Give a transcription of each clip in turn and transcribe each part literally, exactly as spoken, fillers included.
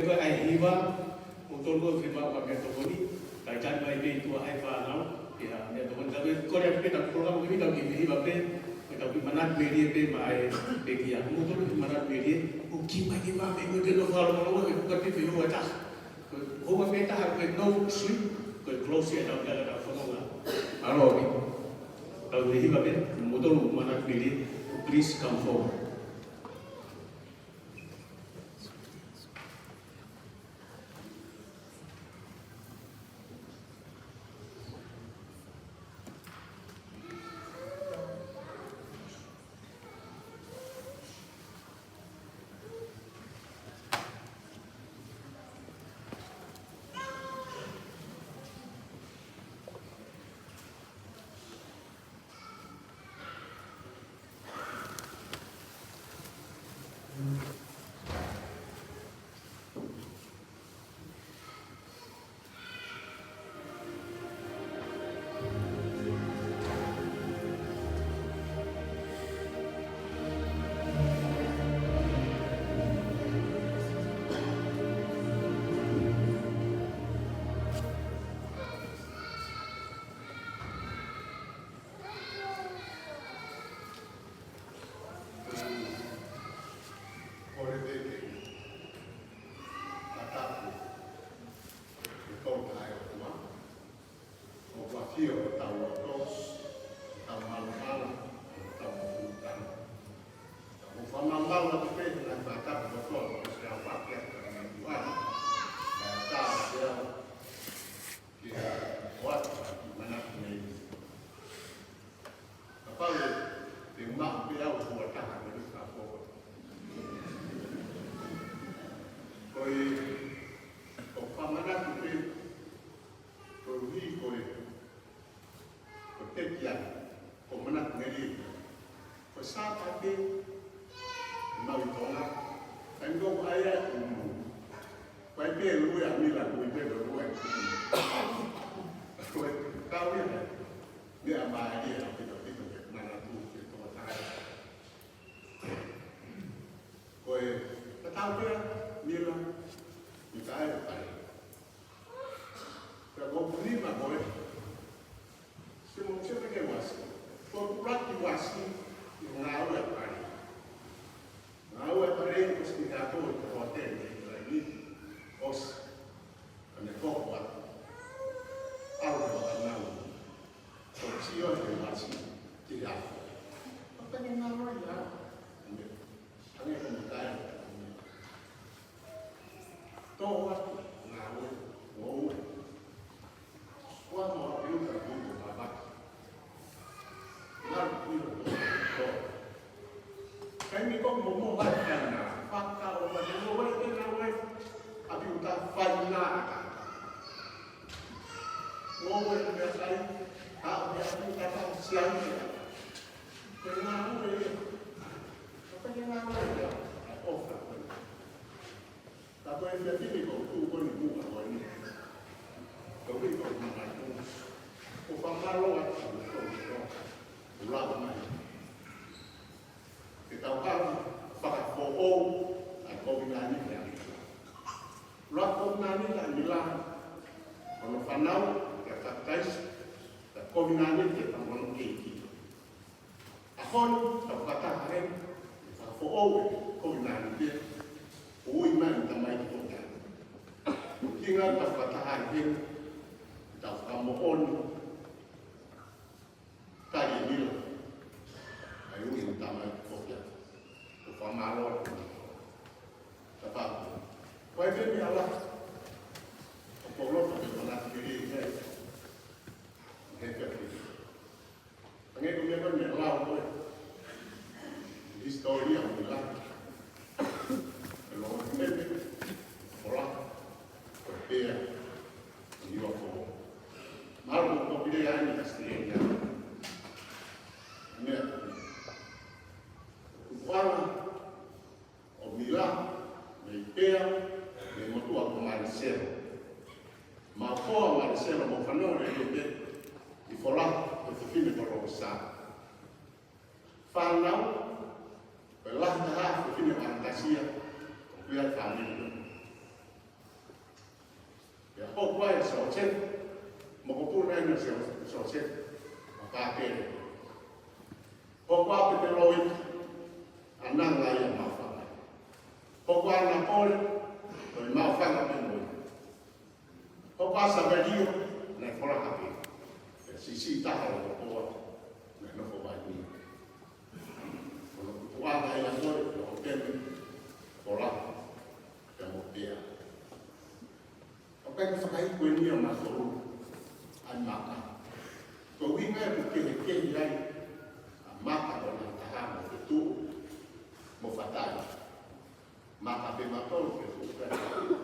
Ko e ʻai hiva, ʻoku totonu ke maʻu ha meʻatokoni, kae tali mai pē ʻi tuʻa ʻa e fānau, pea meʻatokoni. Tau kole atu pē ʻetau polokalama ko eni, tau kiʻi hiva pē, pea tau kiʻi manatu melie pē maʻa e pekia. Mou totonu ke manatu melie, ʻoku kiʻi mai ke maʻu pē, ko e tino fakalongolongo, ke puka pē pē houa ʻe taha. Ko e houa pē ʻe taha, ko e no sleep, ko e close ʻetau meʻa, ʻetau fononga. Mālō ʻaupito. Tau kiʻi hiva pē, mou totonu ke manatu melie, please come forward. Kole pē ke mataku ʻi he kautaha ʻo e ʻOtua, ʻoku ʻafio ʻi hotau loto, hotau malumalu, hotau moʻunga. Tau fakamālō atu pē he ngaahi fakatapu kotoa kuo ʻosi ʻaofaki atu kiate kitautolu. Kae ʻatā kiate au ke u ʻoatu ha kiʻi manatu melie. Kapau ʻe, ʻe maʻu pē au houa ʻe taha ko eni ka foko. Ko e, ʻoku ou fakamanatu pē, koeʻuhi ko e, ko e pekia, ko e manatu melie. Ko e Sāpate, ʻe maʻu ʻi Tonga, kae ʻikai ko e ʻai ʻa e ʻumu. Ko e pē lue ʻa Mila, ko e pē lue ʻa e ʻumu. Ko e kau ia, meʻa mālie ʻaupito ʻaupito ke manatu ki he tokotaha. Ko e tatau pē ʻa Mila, Mikaele Pale. Pea ko hoku nima ko ē, se mo se peke uasi. Ko hoku ʻuluaki uasi ʻi he ngāue ʻa Pale. Ngāue ʻa Pale ʻosi ki he ako ʻi he hōtele ʻi Inilani, ʻosi. Ka ne koko atu. ʻAlu ki he vakanau. Ko e sio he uasi ki he ako. Ka pehē ngāue ia. Hangē ko Mikaele. Tō atu ngāue, ngoue. Kua mo a piu ka piu ko Papa. Ngā piu ko Papa. Kai mi ko mo mo hai kai na. Faka o ma mo wai ke na wai. A piu ta fai na aka. Ngoue me kai. Ka o a piu ta ta siai ke. Ke ngāue ia. Ka ke ngāue ia. Ai ofa ko ia. Ka ko e fefine ko tu ko ni muka ko ni. Ko ni ko ni muka tu. Ko fakamālō atu ko ni ko. Lau mai. Ke tau kau fakafoʻou ʻa e kovinānite ʻa Mila. Lau kovinānite ʻa Mila. Ko hono fānau, ke fakataisi, ke kovinānite ka mono keiki. ʻAho ni, tau fakataha heni, fakafoʻou e kovinānite, ui mai e tamaiki ko ia. Ko e ʻuhinga tau fakataha heni, tau fakamoʻoni, kai e Mila, ʻa e ui e tamaiki ko ia. Ko e fakamālō atu. Tapa. Ko e pē meʻa lahi, ʻoku ou loto ke manatu ki ai, he pē. Hangē ko e meʻa ko eni lau ko e hisitōlia ʻo Mila. ʻE loko pepe, kola, ko e pea, ʻi ua ko. Mahalo ko e pile ai ni Australia. Meʻa ko eni. Kuala, ʻo Mila, mei Pea, mei motuʻa ko Marisela. Mou kole Marisela mo fanongo lelei pē, ʻi Fola, ko e fefine ko Losa. Fānau, ko e lahi taha fefine ʻo Angasia, ʻoku ʻi ai e fāmili. Mokopuna ʻeni ʻo Siosefa, ʻa Pātele. Hoko ʻa Peteloi, ʻa Nanga ia Maʻufanga. Hoko ʻa Napole, ko e Maʻufanga pē mo ia. Hoko ʻa Savelio, naʻe folaha pē. Pea siʻisiʻi taha ʻo Lokoa, naʻe nofo Vainio. Ko hono kupuʻanga ia ko ē, ʻo Temi, folaha, pea mo Pea. ʻOku ʻikai ke fakaiku ʻeni ʻa mautolu ʻa e maka. Ko e ʻuhinga ʻoku kehekehe ai ʻa e maka ko ena taha mo Fetuʻu mo Fatai. Maka pē mautolu, Fetuʻu pē,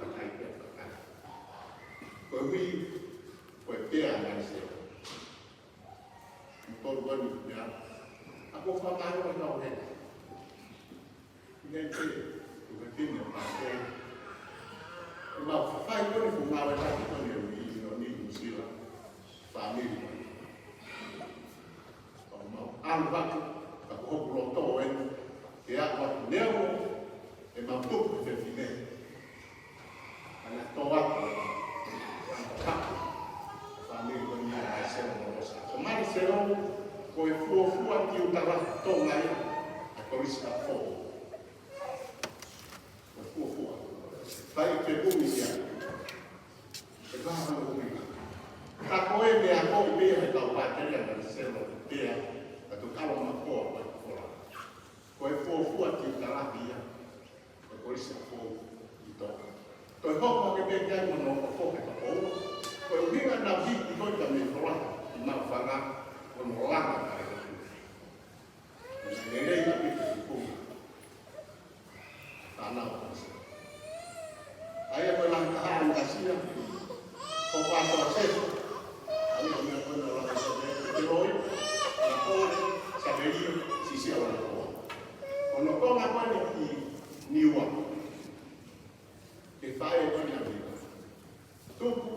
Fatai pē, Fatai. Koeʻuhi ko e Pea Nganiselo. Mautolu ko eni ia. ʻA ko e fakamālō ʻa e kau hē. Nei pē, ko e kini ʻo Pātele. ʻE mau fai ko eni fuʻu ngāue lahi ko eni ʻo ʻi ʻIuni, Nuʻu Sila. Fāmili ko eni. ʻO mau ʻalu atu, ka ko hoku loto eni, ke aʻu atu neongo ʻemau tupu he fefine. Ana toa ko e, ana toa ko e fāmili ko eni ʻa Nganiselo mo Losa. Ko Nganiselo, ko e fuofua tiutala Tonga ia ʻa e Kolisi ʻApifoʻou. Ko e fuofua. Fai ke kumi ia. ʻE kaha no kumi ia. Ka ko e meʻa ko ē meʻa he kau pātele ʻa Nganiselo, Pea, ka tuʻu kalo makoa ko e kola. Ko e fuofua tiutala ia ʻo e Kolisi ʻApifoʻou ʻi Tonga. Toe hoko hake pē ki ai mo hono ʻofo he Tupou. Ko e ʻuhinga naʻe hiki ko ē ka mei Koloa ki Maʻufanga, ko hono langa ka e hoko. Ko e lelei ʻaupito ki he kupu. Fānau ʻa Nganiselo. ʻA ia ko e langa ka hā ʻa Nganiselo. Ko Pātele Siosefa. ʻA ia ko e meʻa ko ena ʻo langa Siosefa. Peteloi, Napole, Savelio, siʻisiʻi ʻa Lokoa. Ko hono konga ko eni ki Niua. Ke fai ko ena ʻa Niua. Tupu.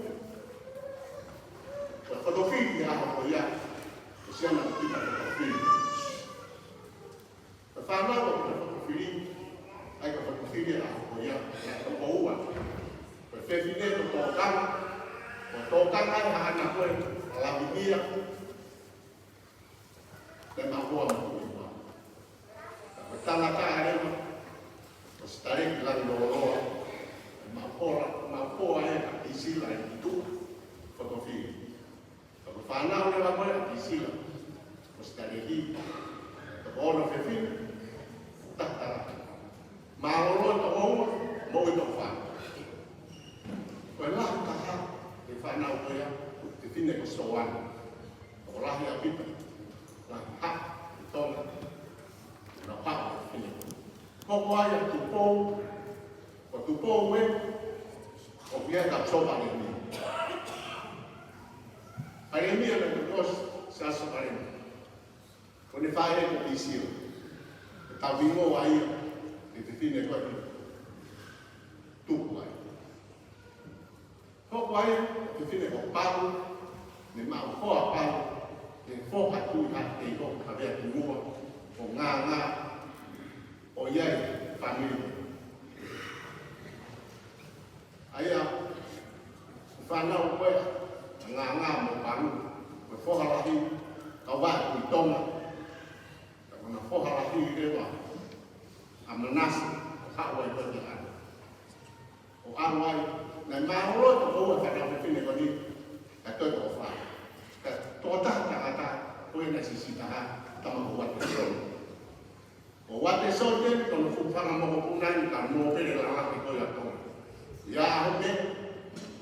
Ko e fotofili ʻa e ʻaho ko ia. Ko Siana ko Pita fotofili. Ko e fānau ʻa Pita fotofili. ʻA ia ko e fotofili ʻa e ʻaho ko ia. Naʻe toko ua. Ko e fefine ko Tokanga. Ko Tokanga ʻa e haʻana ko ē ʻa Lavinia. Naʻe maʻu hoa mo Tuʻiʻuha. Ka ko e tangata ʻa Lema, ko Sitaleki Langiloloa, naʻe maʻu hoa, maʻu hoa ʻe Pisila ʻi Tuʻa, fotofili. Ka ko e fānau leva ko ē ʻa Pisila, ko Sitaleki, toko ono fefine, taha talaki. Mālōlō toko ua, moʻui toko fā. Ko e lahi taha ʻi he fānau ko ia, ko e fefine ko Soana. Tokolahi ʻaupito, lahi taha ʻi Tonga, naʻa nau haʻu ʻo fefine. Hoko ai ʻa Tupou, ko Tupou ē, ʻoku ʻi ai ʻa Sōpalemi. Palēmia naʻe tuʻu ʻo Siaosi Sōpalemi. Ko ʻene faʻē ko Pisila. Ko e tauhingoa ia ʻo e fefine ko ē naʻe tupu ai. Hoko ai ʻa e fefine ko Palu, naʻe maʻu hoa ʻa Palu, naʻe foha ʻa Tuʻihaʻateiho, Havea Tuʻiʻuha, ko Nganga, ʻo ʻi ai e fāmili. ʻA ia, ko e fānau ko ē ʻa Nganga mo Palu, ko e foha lahi, kau vaʻe Tuʻi Tonga, ka ko hona foha lahi leva ʻa Manase, ʻo haʻu ai ko ē ki ʻAna. ʻO ʻalu ai, naʻe mālōlō toko ua fānau fefine ko eni, ka toe toko fā. Ka toko taha tangata, ko ē naʻe siʻisiʻi taha, tama ko Uatesoni. Ko Uatesoni eni, ko hono fuʻu fanga mokopuna eni, ka mōpele lalahi ko ia ʻa Tonga. ʻI ai ʻa Home,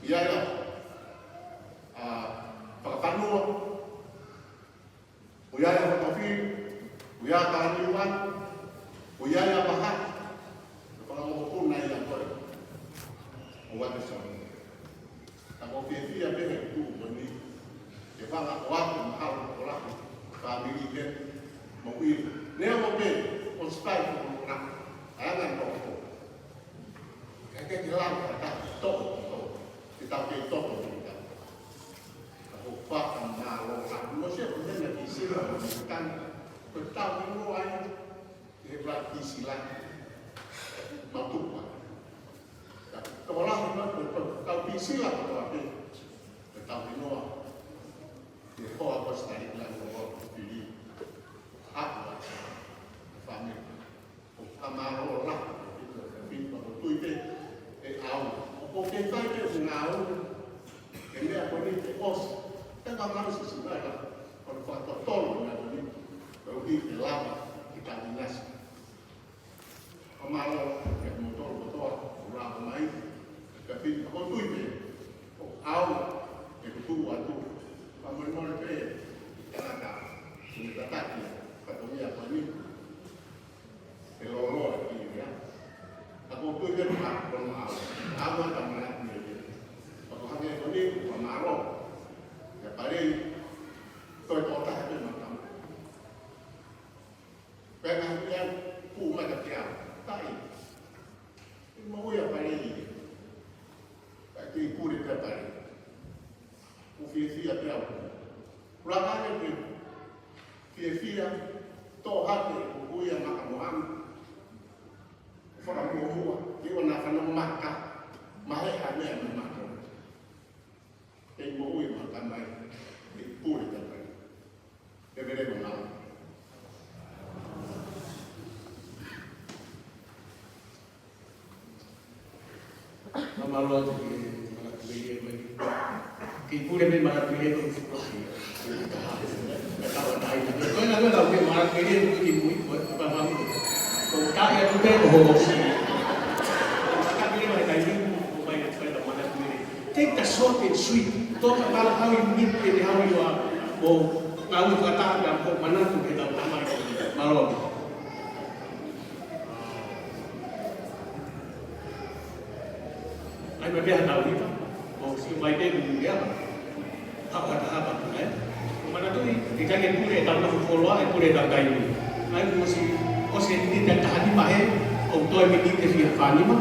ʻi ai ʻa, ʻa Fakafanua, ʻoku ʻi ai ʻa Fakafili, ʻoku ʻi ai ʻa Kalaniuani, ʻoku ʻi ai ʻa Vahaʻi, ko e fanga mokopuna ia ko ē ʻo Uatesoni. Ka ʻoku ou fiefia pē he tuʻu ko eni, he fanga ʻoatu mahalo tokolahi, fāmili pē, mo ia. Neongo pē, ʻosi fai ko na, ʻa e anga ʻo e toko. Ka ke ke lava ka tau toko, toko. Ke tau kei toko, toko. Ka ko e fakamālō, ka mo se ko ena ki Sila, mo Tana, ko e tau mo ai, ke he Pisila, mau tupu ai. Ka tokolahi ma, ko e kau Pisila, ko e Tau hinoa, ke hoa ko Sitaliki Langi ʻo Loto Fili, ʻa e fāmili. ʻOku fakamālō lahi ʻaupito he fili, pea ʻoku ou tui pē ʻe ʻaonga. ʻOku ou kei fai pē ʻeku ngāue, he meʻa ko eni ke ʻosi. Te ka mau se sinai ka, ko e fakatotolo meʻa ko eni. Ko e ʻuhi ke lava ke tau ʻinasi. Fakamālō kiate kimoutolu kotoa, ʻoku lava mai, ka fili, ʻoku ou tui pē ʻoku ʻaonga ʻeku tuʻu atu. Fakamolemole pē, tangata, ʻoku ne tataki, fatongia ko eni. Ke loloa ki ia. Ka ʻoku ou tui pē ʻoku ʻaonga, ʻaonga ʻa e tamaiki ni ia. Ka ko e hangē ko eni, fakamālō. Ia palei, toe tō taha pē mautolu. Pea ngaahi meʻa ʻoku ʻomai kiate au. Taʻi. ʻE moʻui ʻa palei. Ka kei pule pē ʻa palei. ʻOku fiefia pē au. Laka ange pē. Fiefia. Tō hake ʻoku ʻi ai ʻa Makamoana. Fakamuʻomuʻa. Ke ʻoua naʻa fanongo maka. Mahe ha meʻa mei maka. Kei moʻui makamai, kei pule takai. Ke vele mo nau. Mālō atu ki he manatu melie mai. Kei pule mei manatu melie ko e fukahi. Ka taha. Ka taha taha. Ko e ngaahi lau ke manatu melie ko e ki mui, ko e pāpāmu. Ko e taʻi atu pē ko hono si. Manatu melie mai kai ni, ko mai e fai ta manatu melie. Take the short and sweet. Toka pala hau i mite ni hau i wa. Ko ngāue fakataha ko manatu ke tau tamai. Mālō. ʻAi mai pē ha tau ita. ʻO sio mai pē ku ia. Hapa, hapa, ē? Manatu ni, ʻikai ke pule ʻetau nofo fuoloa, ʻe pule ʻetau taimi. ʻAi, ʻosi, ʻosi e miniti ʻe taha nima hē, ʻo toe miniti ʻe fie fā nima.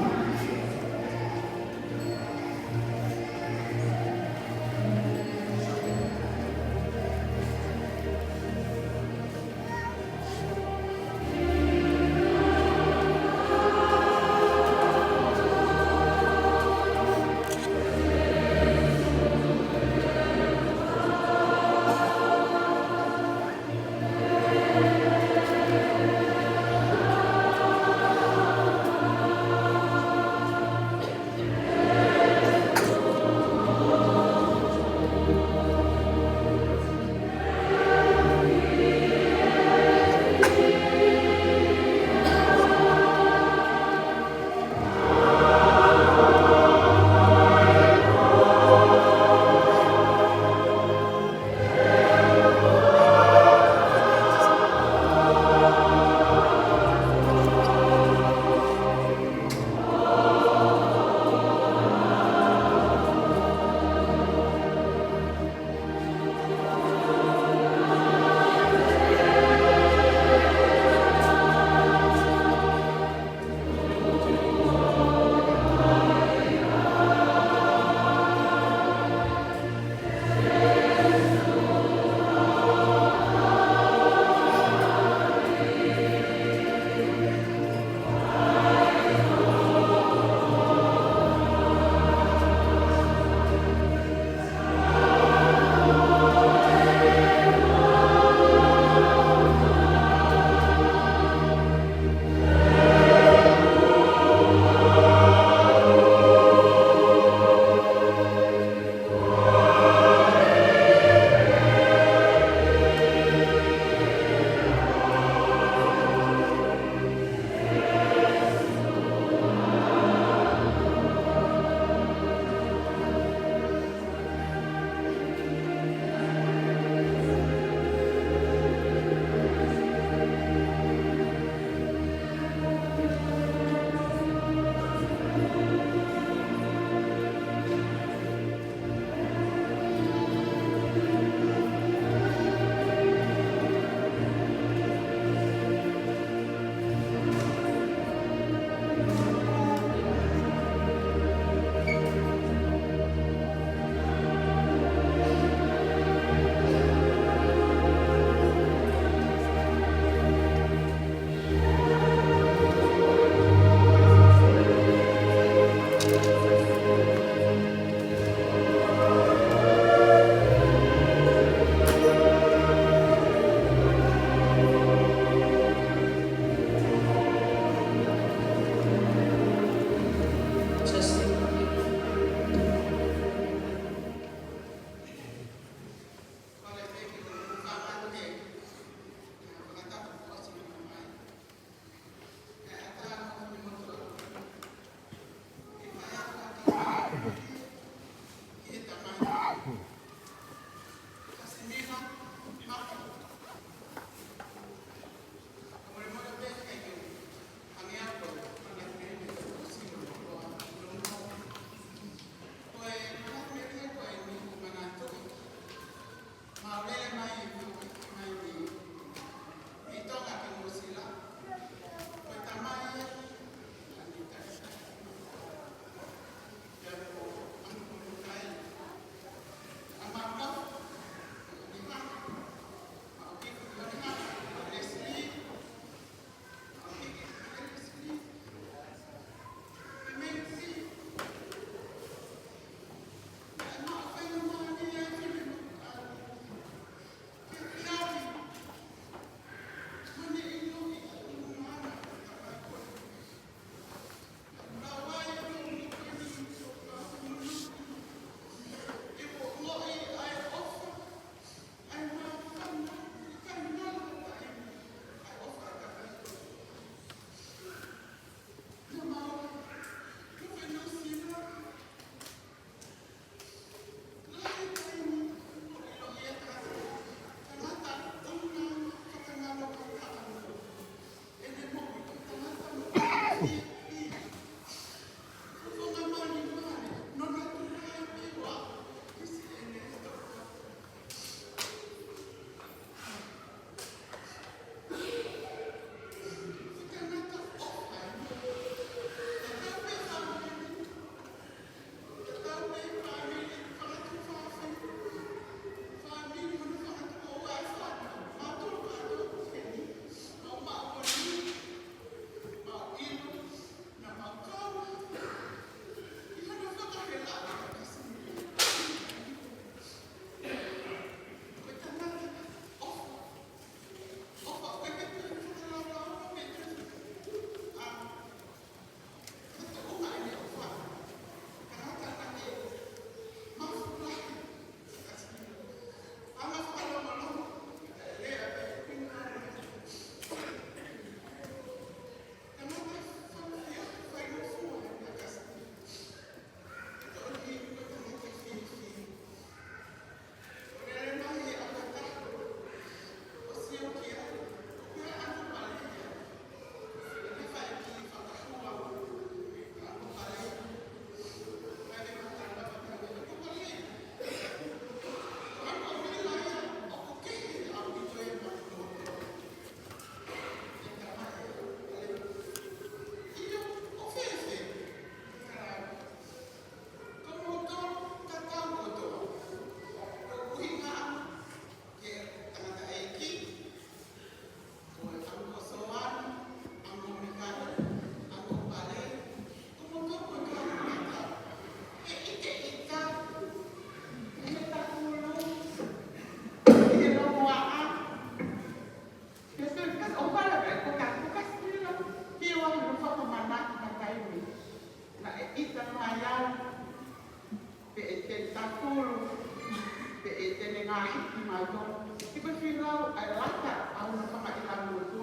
kimautolu. He ko e fīnau ʻa e lata ʻa hono fakaʻilonga atu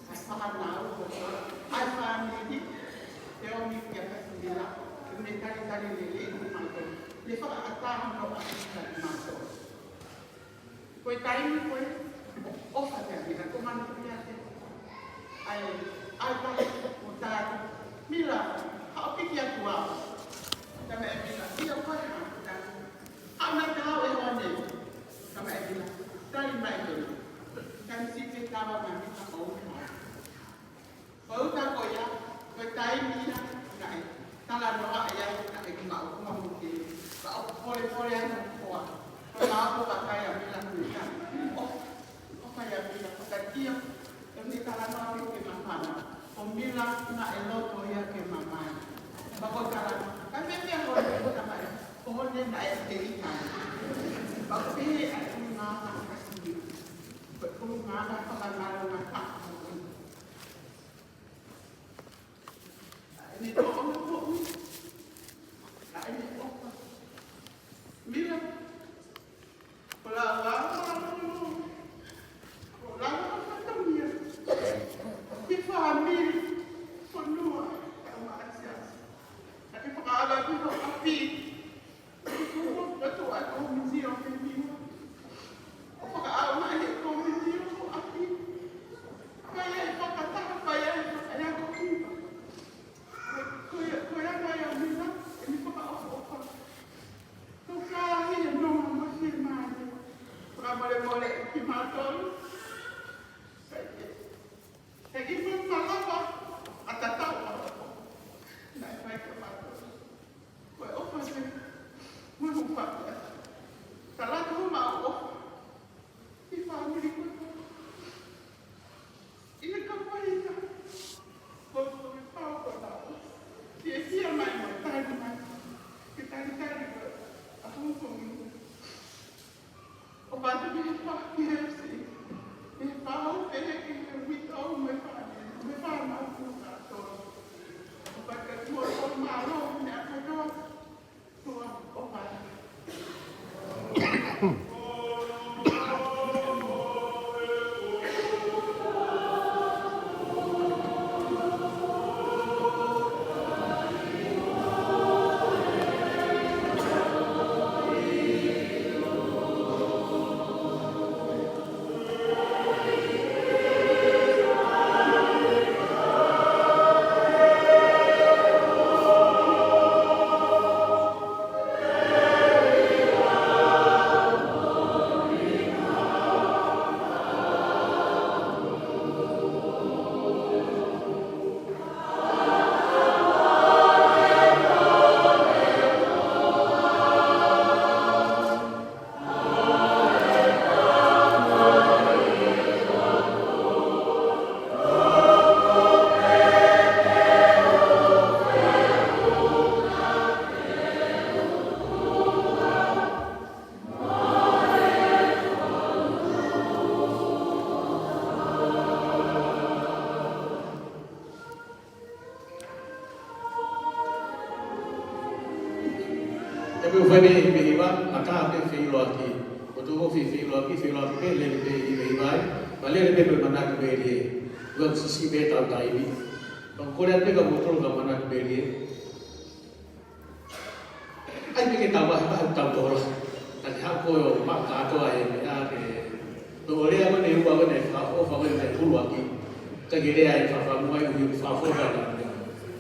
ʻa e fānau, ʻa e fāmili, ʻe ʻomi kia Pasi Mila, ke ne talitali lelei kimautolu. Ne fakaʻatā hono ʻapi kiate kimautolu. Ko e taimi ko ē, ʻofa pē ʻa Mila, ko e manatuʻi ʻa e, ʻa e, ʻa e tahi ʻo tātu. Mila, haʻu pē ki he ʻOtua. Talamai ʻe Mila, ʻio ko e hā, ʻoku tau. Haʻu naʻa tau ʻi he ʻaho ni. Talamai ʻe Mila, tali mai pē. Taimi siʻi pē talamai ʻe Mila ʻoku tau. Ko e uta ko ia, ko e taimi ia, naʻe talanoa ai, naʻe kimautolu mo Mila. Ka ʻoku polepole ai hono koa. Ko e maʻu ko e kakai ʻa Mila ko e taimi. ʻO, ʻofa ia Mila, ko e taimi ia. ʻE ne talanoa ki he māfana. Ko Mila naʻe loto ia ke mamae. Pea ko e talanoa. Ka mea kia ko e talamai. Ko hono naʻe teʻeki ai. Pea ko e pehē ʻa e ʻulungaanga ʻa Mila. Ko e ʻulungaanga fakangalongataʻa. Naʻe toʻo ʻene poʻuli. Naʻe ʻofa. Mila. Ko e lava, ko e lava fatongia. Ki he fāmili, fonua, kae ʻumaʻā e siasi. Naʻa ke fakaava ki ho ʻapi. Ko e tuʻu ʻa e kōmiti ʻo e niua. ʻO fakaava mai he kōmiti ʻo ho ʻapi. Fai ai fakataha, fai ai fakaʻeako kipa. Ko ia, ko ia mai ʻa Mila, ʻene fakaʻofoʻofa. Tokāhi e nonga mo e fiemālie. Fakamolemole kimautolu. He ʻikai ke malava ʻa e tatau ʻa e ʻofa naʻe fai kia mautolu. Ko e ʻofa pē. Mo e ʻofa pē. Tala atu homau ʻofa ki he fāmili ko ē. ʻI he kapaita. Ko e pau ko lau. Fiefia mai mo e tali mai. Ke talitali ko e ʻapongipongi. ʻO patu ki he fa-, ki he si. Ki he fānau, pehē ki he uitou mo e fānau, mo e fānau ko kātoa. ʻO patu ki he ʻOtua, mālō, meʻa kotoa. Tua, ʻo patu. ʻE mou fai mei, mei hiva, ʻa ka pē feʻiloaki. Ko e toko fi feʻiloaki, feʻiloaki pē, lele pē ʻi mei hiva ai. Pea lele pē mo e manatu pē lie. Ua sisi pē tau taimi. Pea ko e lele pē ka motolo ka manatu pē lie. ʻAi pē ke tau vahe, vahe tau tola. Ka te haʻu ko e ʻo maka atoa e meʻa ke. Ko e lea ko eni ua ko eni fakaʻofoʻofa ko eni ʻuluaki. Ka ke lea e fakamuʻa ʻi he fakaʻofoʻofa.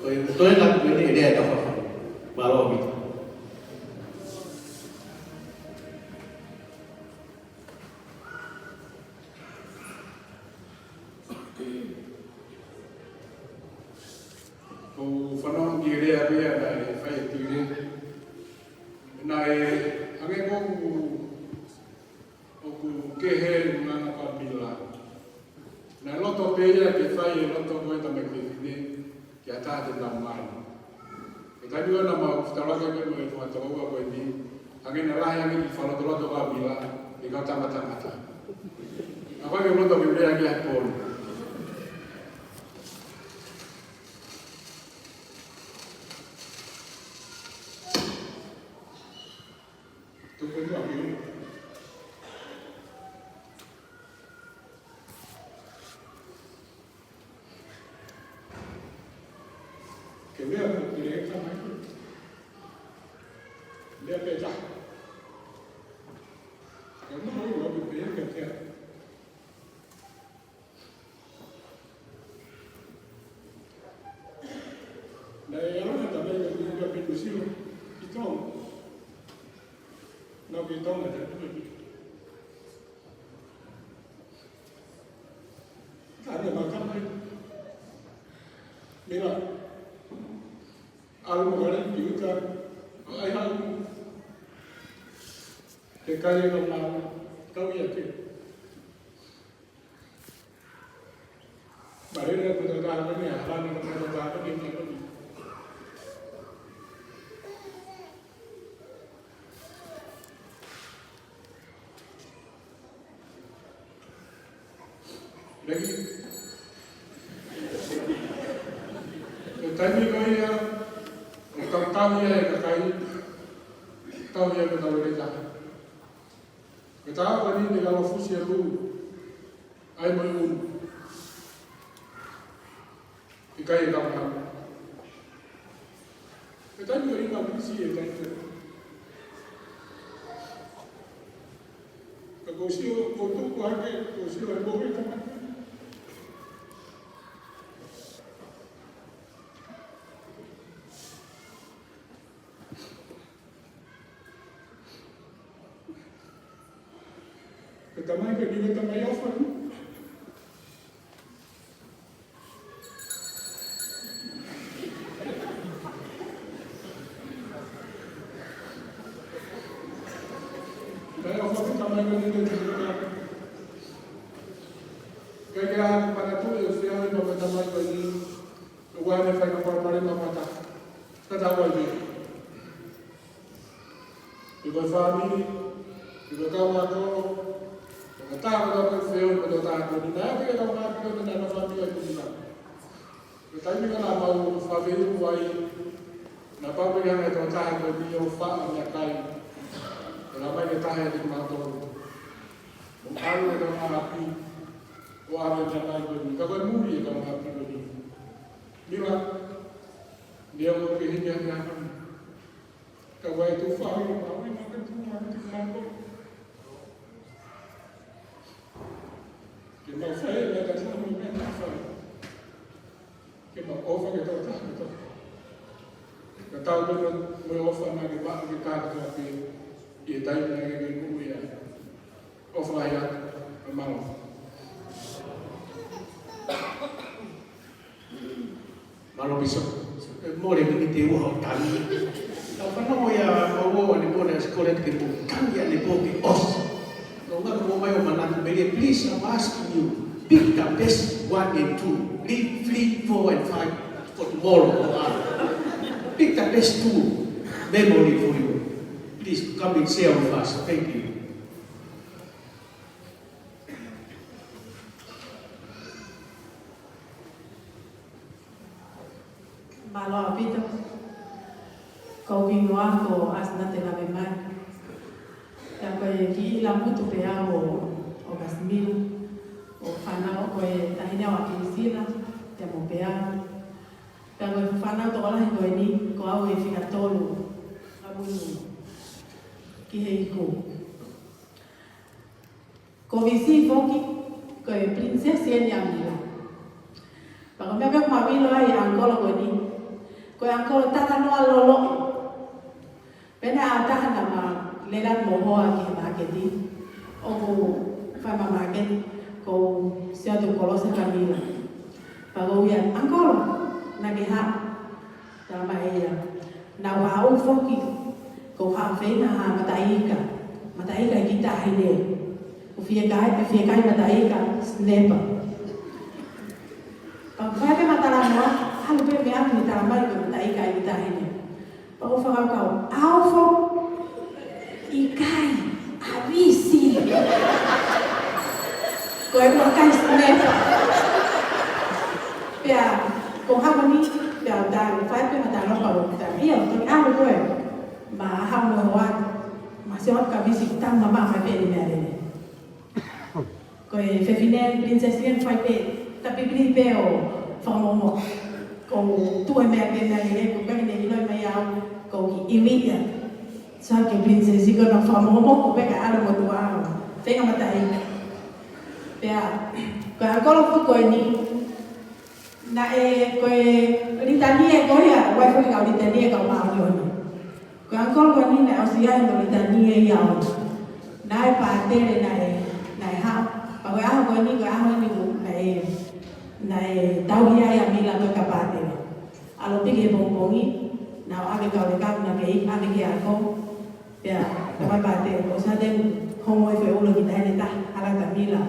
Ko e toe na ko eni lea e fakaʻofoʻofa. Mālō ʻaupito. Ko u fanongo ki he lea pea naʻe fai ʻe Tuʻi Lele. Naʻe hangē ko ʻeku, ʻoku kehe ngana ka Mila. Naʻe loto pē ia ke fai e loto ko e tamaiki fefine. Ke ʻatā te nau mai. He taimi ʻoku na mau fetaulaki pē mo e fanga tokoua ko eni. Hangē naʻe lahi ange ki he fakalotoloto ka Mila, ʻi he kau tangata tangata. ʻA ko e ke loto ke mea ki he pō ni. Tuku mua ki u. Pea ko e pile ka mai ko. Lea pē taha. Ka mau ʻilo ʻoku pehē ka kia. Naʻe ʻalu ha tama ia ki he Peninsula, ki Tonga. Nau ki Tonga, tā tui. Ka ne ma ka mai. Mira. ʻAlu mo kare ki ʻuta. ʻAi hau. Ke kai e kau mau. Kau ia ke. Marere ko e tau taha ko eni, hala ni ko e tau taha ko eni, ko eni. Lagi. Ko e taimi ko ia, ʻo tau tau ia e kakai, tau ia ko e tau lele taha. Ko e tau ko eni ne kalo fusi e lū. ʻAi mai unu. ʻIkai e kau mau. Ko e taimi ko ē ʻi he kau Fisi e taimi ko ē. Ka ko sio, ko tuku hake, ko sio e mohe tama. Ko e tamai ko eni ko e tamai ʻofa. Tamai ʻofa ko e tamai ko eni ko e tamai. Ka ke ʻai ke manatuʻi ʻo feohi mo e tamai ko eni. Ko e ʻuhinga e fai ka pala pale ma mata. Ka tau ai. Ko e fāmili, ko e kau mātuʻa, ko e taha ko e feohi mo e taha ko eni. Naʻe ʻi ai e kau mātuʻa ko eni naʻa nau fāmili ai ko eni. Ko e taimi ko ē naʻa mau fāmili ai, naʻa pau pē ke hanga ʻe he taha ko eni ʻo faʻa meʻakai. Ko e ʻomai ke taha ʻiate kimautolu. Mo ʻalu e kau ʻapi, ʻo ʻave e meʻakai ko eni. Ka ko e muli e kau ʻapi ko eni. Mila, ni au ke hiki ake ʻa e kau. Ka ʻoku ʻi ai e tuʻu faʻahinga mahuʻinga ke tuʻu mai ki he mātuʻa. Ke mau fai e meʻa ka tau mo e meʻa ka fai. Ke mau ʻofa ke tau taha ke tau. Ka tau mo e ʻofa naʻa ke maʻu ke tau taha pē. ʻI he taimi naʻa ke ke kumu ia. ʻOfa ai atu, ʻe mālō. Mālō Bishop. ʻE mole miniti ʻe ua hoʻo tali. Tau fanongo ia, mau ō ʻanepō ʻanepō ke mou tali ʻanepō ke ʻosi. Kau ngata mo mai ʻo manatu melie, please, I'm asking you, pick the best one and two. Leave three, four, and five for tomorrow. Pick the best two memory for you. Please come and share with us. Thank you. Mālō ʻaupito. Ko au hingoa ko Asinate Lavemai. Pea ko e kiʻi ʻila motu pē au ʻo, ʻo Kasimila. ʻO fānau ko e taʻahine ʻo Pilisila, pea mo Peau. Pea ko e fānau tokolahi ko eni, ko au e fika tolu ʻa Munu ki he iku. Ko Visi foki, ko e princess eni ʻa Mila. Pea ko e meʻa pē ʻoku mau ʻilo ai ʻa e ʻangikolo ko eni. Ko e ʻangikolo talanoa loloʻi. Pea naʻe ʻi ai ha taha naʻa ma lele mo hoa ki he māketi. ʻOku fai ma māketi, ko Siaotu Kolosi ka Mila. Pea ko ia, ʻangikolo, naʻa ke haʻu. Talamai ʻe ia. Naʻa ku haʻu foki, ko ha feinga ha mataʻiika. Mataʻiika ʻi he kiʻi taʻahine. ʻOku fiekaia, ʻoku fiekaia mataʻiika, sniper. Pea ko e fai pē ʻema talanoa, ʻalu pē meʻa ni talamai ko e mataʻiika ʻi he kiʻi taʻahine. Pea u fakakaukau, ʻa au foki, ʻikai, ʻa Visi. Ko e ʻuhinga ʻikai sniper. Pea, ko e hā ko eni, pea u tali, fai pē ʻema talanoa pea u tali. ʻIo, toki ʻalu koe. Ma haʻu mo hoa, ma sio atu kia Visi, tau ma ma fai pē ʻene meʻalele. Ko e fefine, princess ia fai pē, tapipili pē ʻo fakamomo. ʻo tuʻu e meʻa pē naʻe lele, ko e pehē ne ʻiloʻi mai au ko e kiʻi ʻivi ia. Sai ke princess ko ena, fakamokomoko pē kae ʻalu e motuʻa ʻo feinga mataʻi. Pea, ko e ʻakolo foki ko eni, naʻe, ko e litania ko ia, ʻoku ʻi ai foki e kau litania ʻa e kau māʻoniʻoni. Ko e ʻakolo ko eni naʻe ʻosi ʻi ai hono litania ia ʻoʻona. Naʻe pātele naʻe, naʻe haʻu. Pea ko e ʻaho ko eni, ko e ʻaho eni naʻe, naʻe tauhi ai ʻa Mila ko e kau pātele. ʻAlu pē ki he pongipongi, naʻe ʻave e kau lekau, naʻe kei ʻave ki he ako. Pea, ko e kau pātele, ʻosi ʻa e teu, homo e feʻulo ki taʻene taha, hala atu ʻa Mila,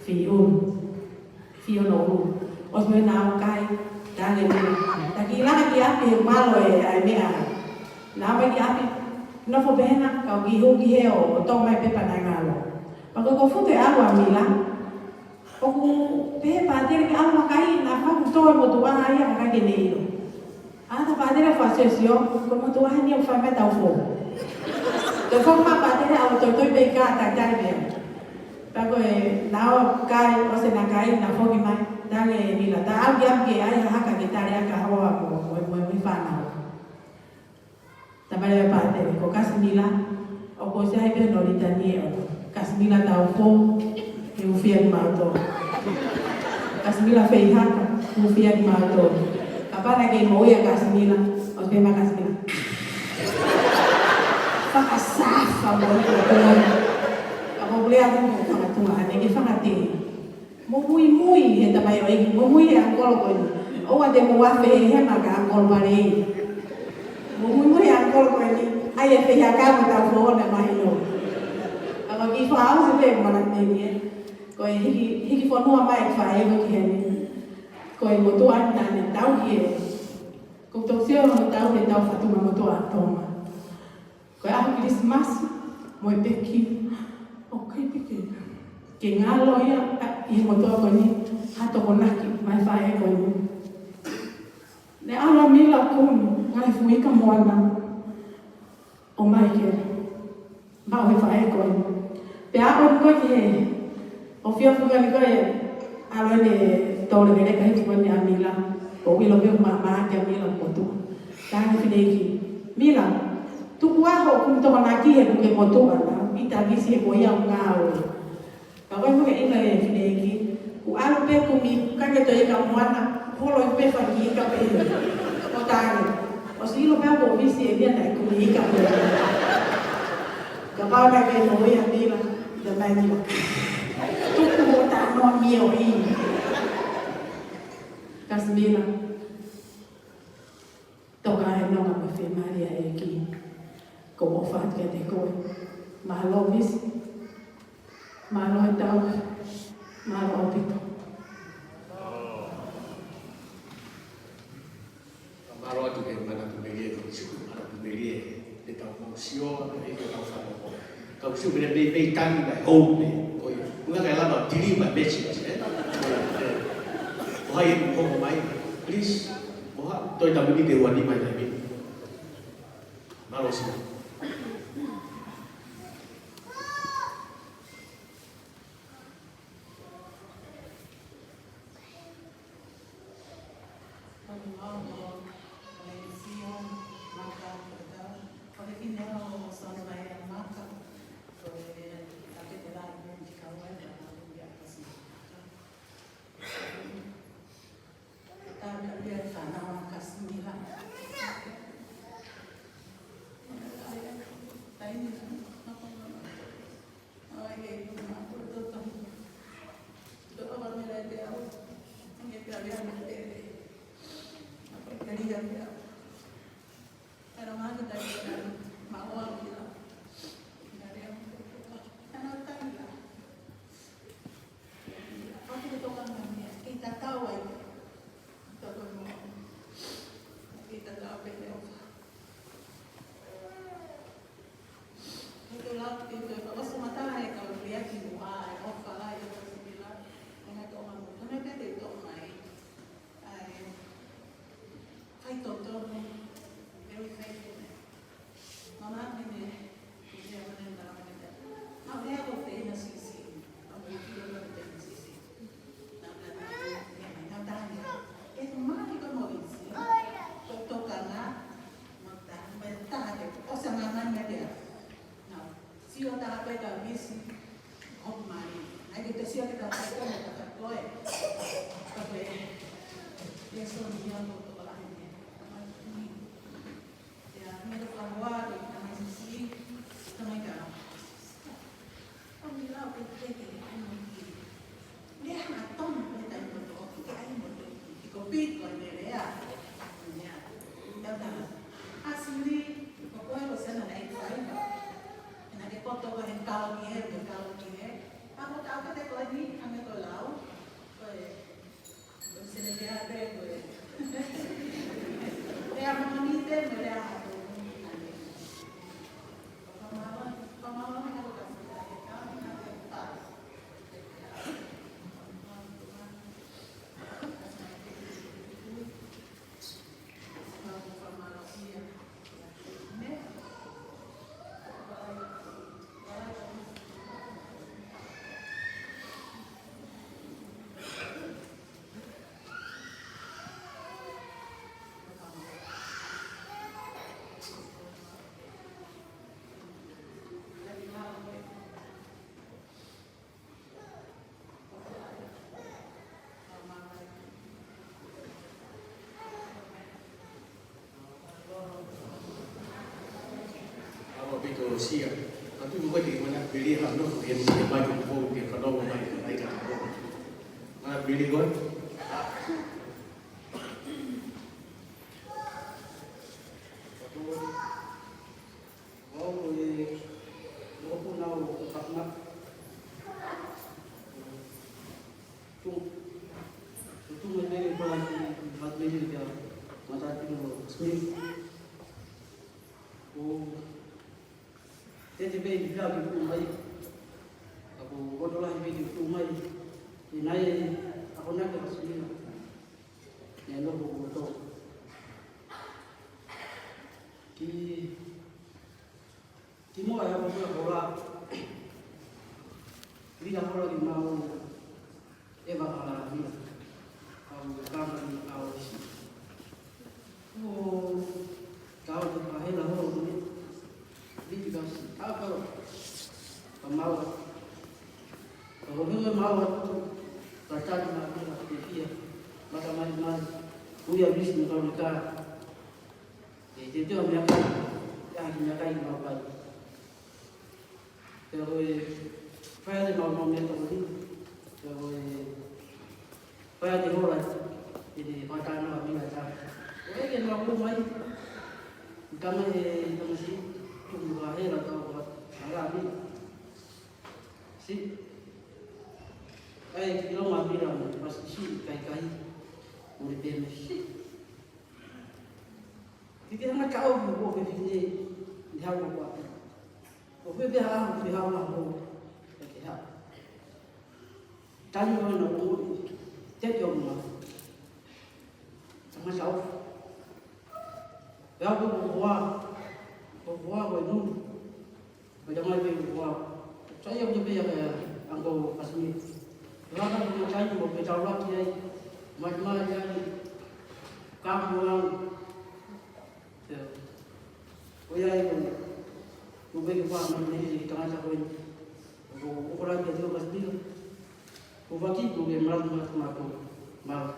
fiu. Fio no u. ʻOsi mo ʻena ʻalu ʻo kai, tangi ni. Ta ki langa ki ʻapi he malo e ʻai meʻa. Naʻa mai ki ʻapi, nofo pē hena, kau kiʻi hū ki hē ʻo, ʻo toʻo mai pepa naʻe ngalo. Pea ko e kofu te ʻalu ʻa Mila. ʻOku pehē pātele ke ʻalu ʻo kai, naʻa faku tō e motuʻa ia ka ʻikai ke ne ʻilo. ʻA e pātele fasiosio, ko e motuʻa heni ʻoku fai mai e taufō. Toe foki mai pātele ʻalu ʻo toitoi pē ʻi he kā, taʻe taʻe meʻa. Pea ko e naʻa ō kai, ʻosi ʻena kai, naʻa foki mai, tangi ʻe Mila. Ta ʻalu ki ʻapi ke ʻai ha haka ke tali ʻaki ʻa hoʻo hoa mo, mo, mo, mo e fānau. Ta male e pātele, ko Kasimila, ʻoku ʻosi ʻi ai pē hono litania ʻoʻona. Kasimila taufō, he ʻoku fiemaʻu tō. Kasimila fai haka, he ʻoku fiemaʻu tō. Kapau naʻe kei moʻui ʻa Kasimila, ʻosi pē mai Kasimila. Fakasafa mo e tō. Ka ko e lea atu mo fakatunga, ʻa ē ke fakatē. Mo muimui he tamaioʻeiki, muimui he ʻakolo ko eni. ʻOua te mou afe he hema ka ʻakolo palei. Mo muimui he ʻakolo ko eni, ʻai e fehiʻa ka mo taufō naʻe mahino. Ka ko e kiʻi fakaʻosi pē mana meni ē. Ko e hiki, hiki fonua mai e faʻē ko ē ki heni. Ko e motuʻa naʻa ne tauhi ē. Ko e tau sio mo tauhi e tau fatunga motuʻa ʻa Tonga. Ko e ʻaho Kilisimasi, mo e peki, ʻoku ʻikai pē ke, ke ngalo ia, ʻa, ʻi he motuʻa ko eni, ha tokonaki, mai faʻē ko eni. Ne ʻalu ʻa Mila ʻo kumi, ngaahi fuʻu ika moana, ʻomai ke, maʻu he faʻē ko eni. Pea ʻalu ko ē ki he, ʻo fio fuka ni ko ē, ʻalu ʻene tole vele ka hiti ko eni ʻa Mila, ʻo ʻilo pē ʻoku māmā ʻa Mila ʻoku motuʻa. Talaange fineʻeiki, Mila, tuku ā hoʻo kumi tokonaki he kuo ke motuʻa na, ʻita visi he ko ia ʻoku ngāue. Ka ko e fuʻu ʻilo e fineʻeiki, kuo ʻalu pē kumi, ka ke toe ika moana, holo ʻi pē fai ika pē. ʻO talaange, ʻosi ʻilo pē ʻoku visi ʻe Mila naʻe kumi ika pē. Kapau naʻe kei moʻui ʻa Mila, ʻita mai Mila. Tuku hoʻo talanoa mioʻi. Kasi Mila. Toka he nonga mo e fiemālie ʻa e ʻEiki. Ko e ʻofa atu kiate koe. Mālō Misi. Mālō e tau. Mālō ʻaupito. Mālō atu ki he manatu melie, ko e manatu melie, te tau mau sio, ʻe ko tau fano ko. Kau sio ki he meimei tangi mai hou pē, ko ia. Kuo ʻikai lava tili mai mesi, ē? Ko hai ʻe hoko mai, please, mo ha, toe tamuni te uani mai taimi. Mālō sio. Tāpuaki e fānau ʻa Kasimila. Taimi, ʻo e, ʻo e, ʻo e, Ka misi, hoku mali. Ai ke te sio ke ta fai ko, ta fai ko e. Ka ko e. Ia so ni ia ko tokolahi ni. Ia, me lo ka hoa, ke ta mai sisi, ta mai ka. Ko mi lau ke te ke, ai mo ki. Lea hangatonu ko e taimi kotoa, ʻoku ke ʻai mo toki, ʻi ko piko ne lea. Ia. Ia ta. ʻAsi ni, ko koe ko sena na i faiva. Naʻa ke koto ko he kalo ki he, ko kalo ki he. Ako ta ka te ko ni, hanga ko lau. Ko e, ko sena ke a pe ko e. Lea mo ni te, mo lea ha to. Alo pito sia. Atu ko te mana pili ha no ko e misi mai ko ko te kano mai ai ka ko. Mana pili ko. Atu. Wau ko e lopu nau o Pakma. Tu, tu mai mei pala ki Matmeri kia Matatino Smith. Ko te te pei ki pia ki tu mai. Ka ko koto lahi pei ki tu mai. Ki nai a ko naka ka Smith. Ia lopu ko to. Ki Ki mua e hapa mula kola. Vila kola ki mau e vaka la vila. Au kama ni au si. O kau te pahela ho ni. Viki kasi. Au kau. Ka mau. Ka ko henge mau atu. Ka tani ma vila te fia. Mata mai mai. Uia visi ni kau ni ka. E te teo meʻakai, ʻa e meʻakai mau pai. Pea ko e, fai ʻa e mau mau meʻa tau ni. Pea ko e, fai ʻa e hola, ʻi te fai tana ʻa meʻa tā. Ko e ke mau ko mai, tama he, tama si, tuku ka he la tau ka, ala mi. Si, ai, ki lo ma mira mo, pas si, kai kai, mo le peme si. Ki te hanga ka au ki ko ke fine, ni hau ko ate. Ko ke pea hau, ki hau na ho, ke ke hau. Tani o na o, te ke o ma. Tama sa o. Pea ko ko hoa, ko hoa ko nu. Ko ia mai pē ua. Sai au te pē ia kia Uncle Casimir. Laka ko ia sai ko pē tau laki ai. Mai mai ai. Kapu au. Ia. Ko ia ai ko. Ko pē ke pā mai nei ki tangata ko eni. Ko, ko laki ai Uncle Casimir. Ko vaki ko ke malu malu malu. Malu.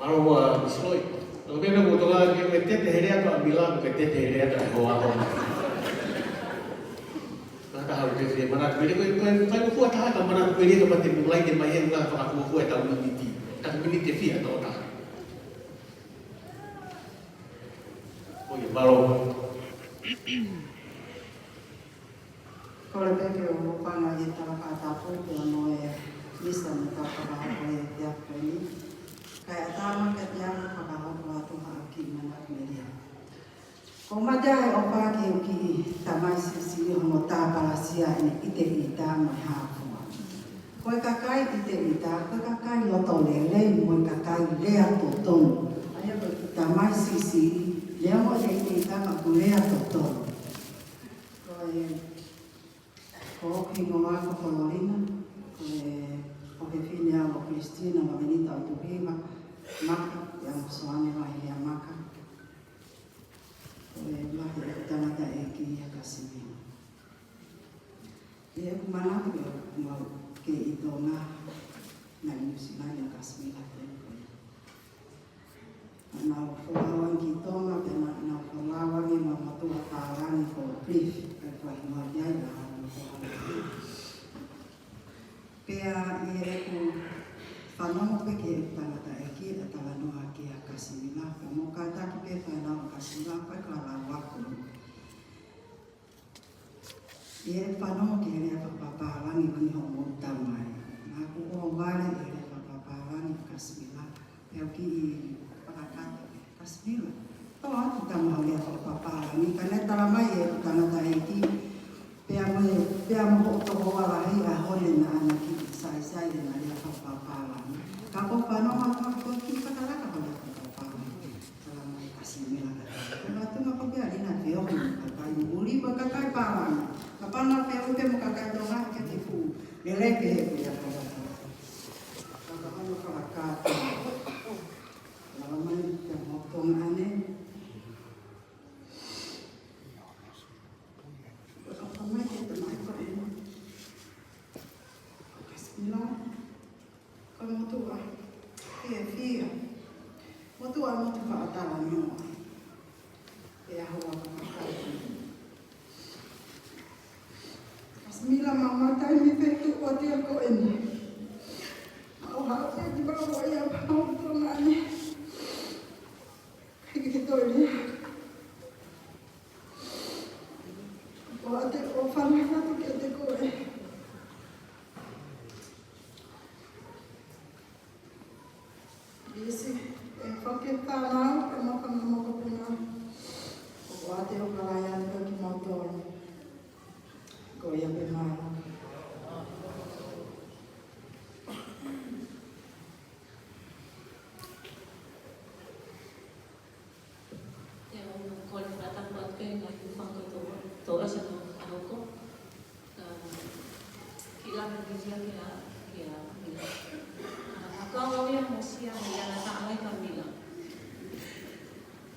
Mālō ua Miss Loi. Ko pena ko toka ke ke tete hele atu ʻa Mila, ke tete hele atu ʻa hoa ko. Ka ta hau ke fie mana pele ko, ko, ko, ko, ko, taha ka mana pele ka pate mulai te mai he nga fakafuafua e tau miniti. Tau miniti fia tō taha. Ko ia, mālō. Kole pē ke u hūfanga ʻi he tala fakatapu pea mo e misa mo e kau fakahoko he efiafi ko eni. Kae ʻatā mai kiate au ke fakahoko atu haʻaku kiʻi manatu melie. Ko e mata e ʻofa ki he kiʻi tamai siʻisiʻi hono tāpalasia ʻene ʻite ʻita mo e hā fua. Ko e kakai ʻite ʻita, ko e kakai loto lelei mo e kakai lea totonu. ʻA ia ko e kiʻi tamai siʻisiʻi, lea mo e ʻite ʻita mo e lea totonu. Ko e, ko hoku hingoa ko Kololina, ko e, ko e fefine au ʻo Christina Mavenita ʻOtuhiva Maka, ia mo Soane Vaihea Maka. Ko e lahi Pea ʻi heʻeku fanongo pē ki he tangataʻeiki ʻa e talanoa kia Kasimila, pea mou kātaki pē fānau ʻa Kasimila, ko e ka lau ako. ʻI heʻeku fanongo ki he lea fakapapālangi ʻoku ne hoʻomou tamai. Naʻá ku ʻohovale ʻi he lea fakapapālangi ʻa Kasimila, pea u kiʻi fakakata, Kasimila, tō atu tama hoʻo lea fakapapālangi, ka naʻe tala mai ʻe he tangataʻeiki, pea mo e, pea mo hoʻo tokoua lahi ʻa Hone naʻá na kiʻi saisai ʻena lea fakapapālangi. Ka ko e fanongo atu ko e kiʻi fakalaka hoʻo lea fakapapālangi. Tala mai Kasimila ka. Ko e ngaahi tuʻunga ko ē ʻa ʻena feohi mo e kakai muli mo e kakai pālangi. Kapau naʻe feohi pē mo e kakai Tonga ke te fuʻu lelei pē he kuia ka. Ka ka hono fakakata. Tala mai kia Motonga ʻanai. Ko e ʻofa mai ke te mai ko eni. Kasimila, ko e motuʻa fiefia. Motuʻa motu fakatalanoa. ʻE ʻaho ua ka kakai. Kasimila, mau matai mi fetu o tia ko eni. Mau haʻu pē ki mau ʻo ia mau Tonga ni. Kai ke ke toe lea. ʻOatu ʻofa lahi atu kiate koe. Isi, ʻe fake fānau, ʻe maka mo maka puna. ʻOatu ʻofa lahi atu kiate kimoutolu. Ko ia pē mālō. Te u kole fakatapu atu pē ngaahi hūfanga kotoa, tō asa no ahoko. Ka kiʻi lave pē ia kia, kia Mila. Ka, ka kau au ia mo Sia mo ia na tā mai ka Mila.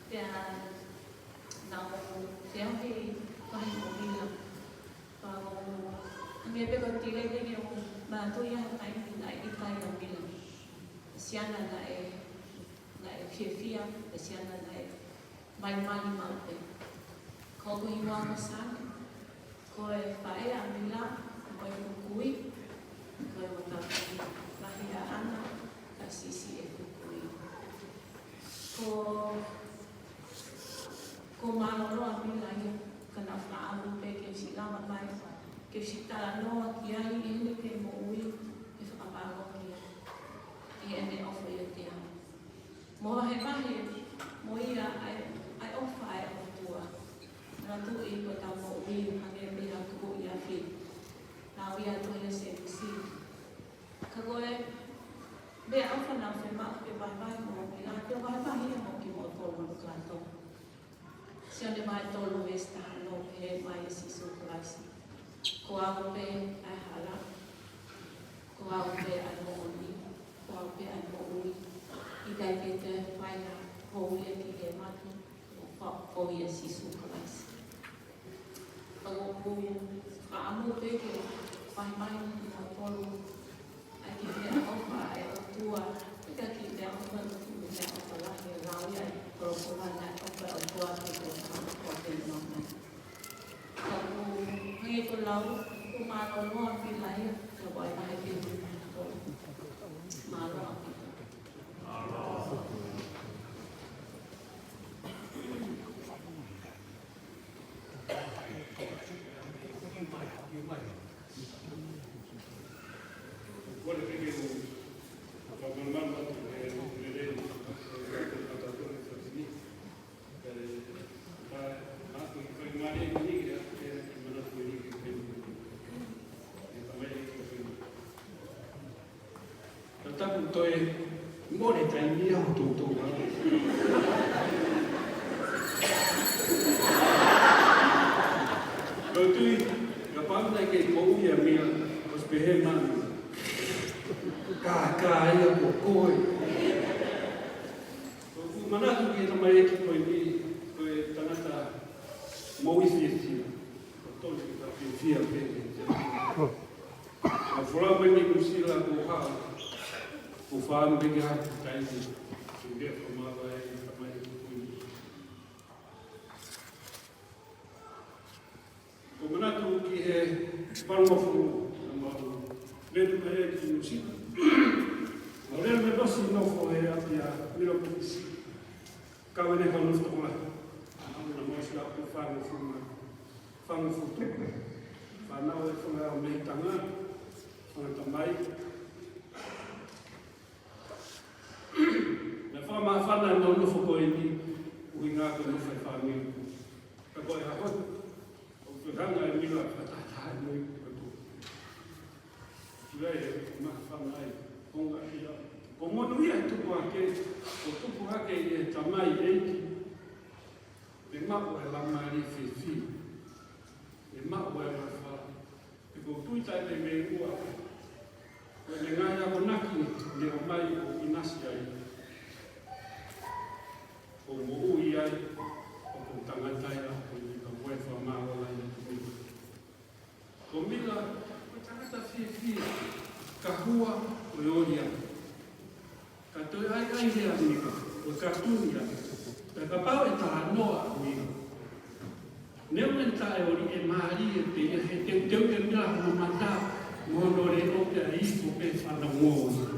Pea naʻá ku feohi pē mo Mila. Pea ko e meʻa pē ko e tile pē ke u manatuʻi ha taimi naʻe ʻikai ʻa Mila. Siana naʻe, naʻe fiefia, siana naʻe malimali maʻu pē. Ko hoku hingoa ko Sane, ko e faʻē ʻa Mila, ko e Fukui, ko e matapā lahi ʻaʻana, ka siʻisiʻi e Fukui. Ko, ko mālōlō ʻa Mila ia, ka naʻá ku fakaʻamu pē ke u siʻi lava mai, ke u siʻi talanoa ki ai ʻi heʻene kei moʻui, ʻi he fakapālangi ia, ʻi heʻene ʻofa ʻiate au. Mo vahevahe mo ia ʻa e, ʻa e ʻofa ʻa e ʻOtua. Manatuʻi ko ʻetau moʻui hangē pē ha kupu ʻi afi. Naʻá ku ʻi ai ʻa Tohi ʻa Sēmisi. Ka ko e meʻaʻofa naʻá ku fiemaʻu ke vahevahe mo Mila, ke vahevahe ia mo kimoutolu hono kātoa. Sione vahe tolu veesi taha ono, pehē mai ʻe Sīsū Kalaisi: Ko au pē ʻa e hala, ko au pē ʻa e moʻoni, ko au pē ʻa e moʻui. ʻIkai ke toe fai ha houʻeiki ki he mate, ʻo fai ia ʻe Sīsū Kalaisi. Ka ʻoku ou fakaʻamu pē ke fai mai kiate kimoutolu ʻa e kiʻi meʻaʻofa ʻa e ʻOtua, ʻa e kiʻi meʻaʻofa, kiʻi meʻaʻofa lahi, ʻa e lau ia ʻa e kolokola naʻe ʻofa ʻa e ʻOtua ki he kolokola ko e pē nonga. Ka ʻoku hangē ko e lau, ʻoku mālōlō ʻa Mila ia, ka ʻoku ʻi ai e kiʻi meʻaʻofa. Mālō ʻaupito. Ka taku toe mole taimi ia ʻo toutou lau. Ka u tui, kapau naʻe kei moʻui ʻa Mila, ʻosi pehē mai, kākā ia ko koe. ʻOku ou manatu ki he tamaiki ko eni, ko e tangata moʻui fiefia. Ko e tonu ke ta fiefia pē. ʻA e folau mai mei Nuʻusila kuo haʻu, kuo fāmili ke haʻu ki taimi, ke u lea fakamāvae ai, tamai kuku ini. Fānau mo fānau, ʻa mau lele mai ki Nuʻusila. Mau lele mai pasi nofo he ʻapi ʻa Mila Pukisi. Kau ʻene kau nofo tokolahi. Mau na mau si ʻapi fānau fuma, fānau futu. Fānau e fanga mei tanga, fanga tamai. Na fakamāfana ʻemau nofo ko eni, ʻuhinga ko e nofo e fāmili. Ka ko e hako, ʻoku hanga ʻe Mila fakatahataha mo e koto. Sila e māfana ai, konga ia. Ko monūʻia tupu hake, ko tupu hake ʻi he tamai ʻeiki. Mei maʻu e laumālie fiefia. Mei maʻu e ʻofa. He ʻoku ou tui taʻe te mei ua. Ko e ngaahi akonaki ne ʻomai ʻo ʻinasi ai. ʻO moʻui ai, ʻoku tangata ia, ko e ka mo e fakamālō ai ʻa e tui. Ko Mila, ko e tangata fiefia, ka hua, ko e ʻolia. Ka toe ʻai ʻai he ʻanika, ko e katuni ia. Pea kapau ʻe talanoa ʻa Mila. Neongo ʻene taʻeʻoli ʻe mālie pē ia he teuteu ʻe Mila hono mata, mo hono leʻo pea ifo pē fanongo. ʻOku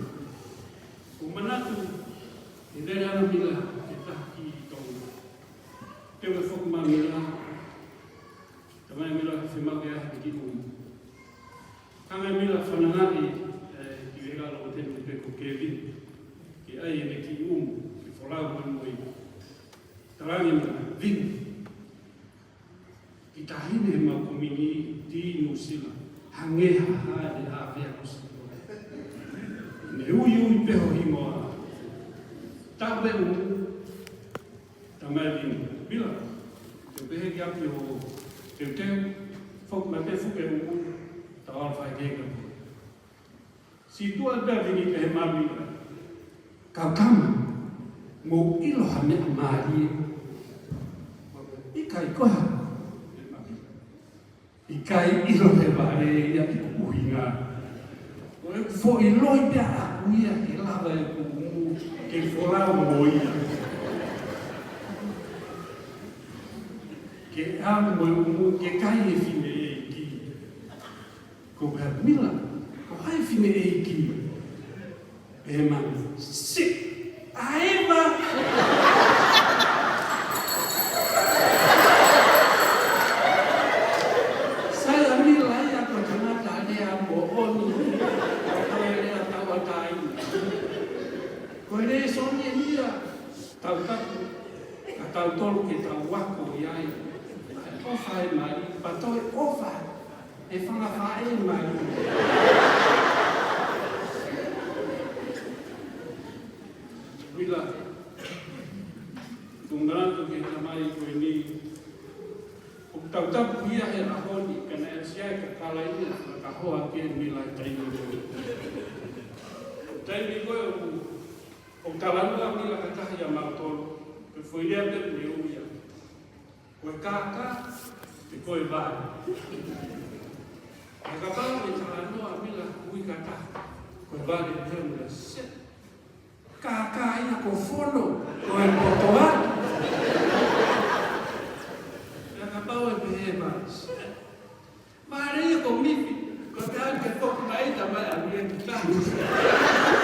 ou manatu, ʻe lele ʻa Mila, ʻe taha ki Tonga. Te u foki mai Mila, tamai Mila, fiemaʻu ke ʻalu ki ʻumu. Hanga ʻe Mila fanangaʻi, ē, ki he kalo o tenu pe ko Kevin. Ke ʻai ʻene kiʻi ʻumu, ke folau mo e moʻui. Talaange Mila, Vini. Ki tahi ne mau komini ti Nuʻusila. Hangē ha hā ʻene ʻave ʻa Nuʻusila. Ne uiui pē ho hingoa. Taʻu pē ʻumu. Tamai Vini, Mila, te u pehē ki ʻapi ʻo teuteu, foki mai pē fuke ʻumu, tau ʻalu fai kehe ka pō. Sītuʻa pē ʻa Vini pehē mai Mila, kau tama, mou ʻilo ha meʻa mālie. ʻIkai ko e hā? ʻIkai ʻilo he vale ia ki ʻuhinga. Ko e foʻi loi pē ʻaʻaku ia ke lava ʻeku ʻumu ke folau mo ia. Ke ʻalu mo e ʻumu ke kai he fineʻeiki. Ko pea Mila, ko hai fineʻeiki? Pehē mai, Siʻi, ʻa ʻEva. Sai ʻa Mila ia ko e tangata lea moʻoni. Ko e lea tauʻatāina. Ko e lēsoni eni ia, tau tapu, ka tautolu ke tau ako ʻi ai. ʻOfa e mali, pea toe ʻofa e fanga faʻē mali. Mila, ʻoku ou manatu ki he tamai ko eni, ʻoku tautapu ia he ʻaho ni, ka naʻe ʻasi ai ka kalaini, ka hoa ke Mila he taimi ko ē. Taimi ko ē ʻoku, ʻoku talanoa Mila ka tahi ʻa mautolu, ko e foʻi lea pē ne ui ia. Ko e kākā, pe ko e vale. Ka kapau ʻe talanoa Mila ui ka tahi, ko e vale pē Mila, Siʻi. Kākā ia ko fono, ko e potoa. Ka kapau ʻe pehē mai, Siʻi. Vale ia ko Mifi, ko e taha ke foki mai tamai ʻa Mila ki tahi.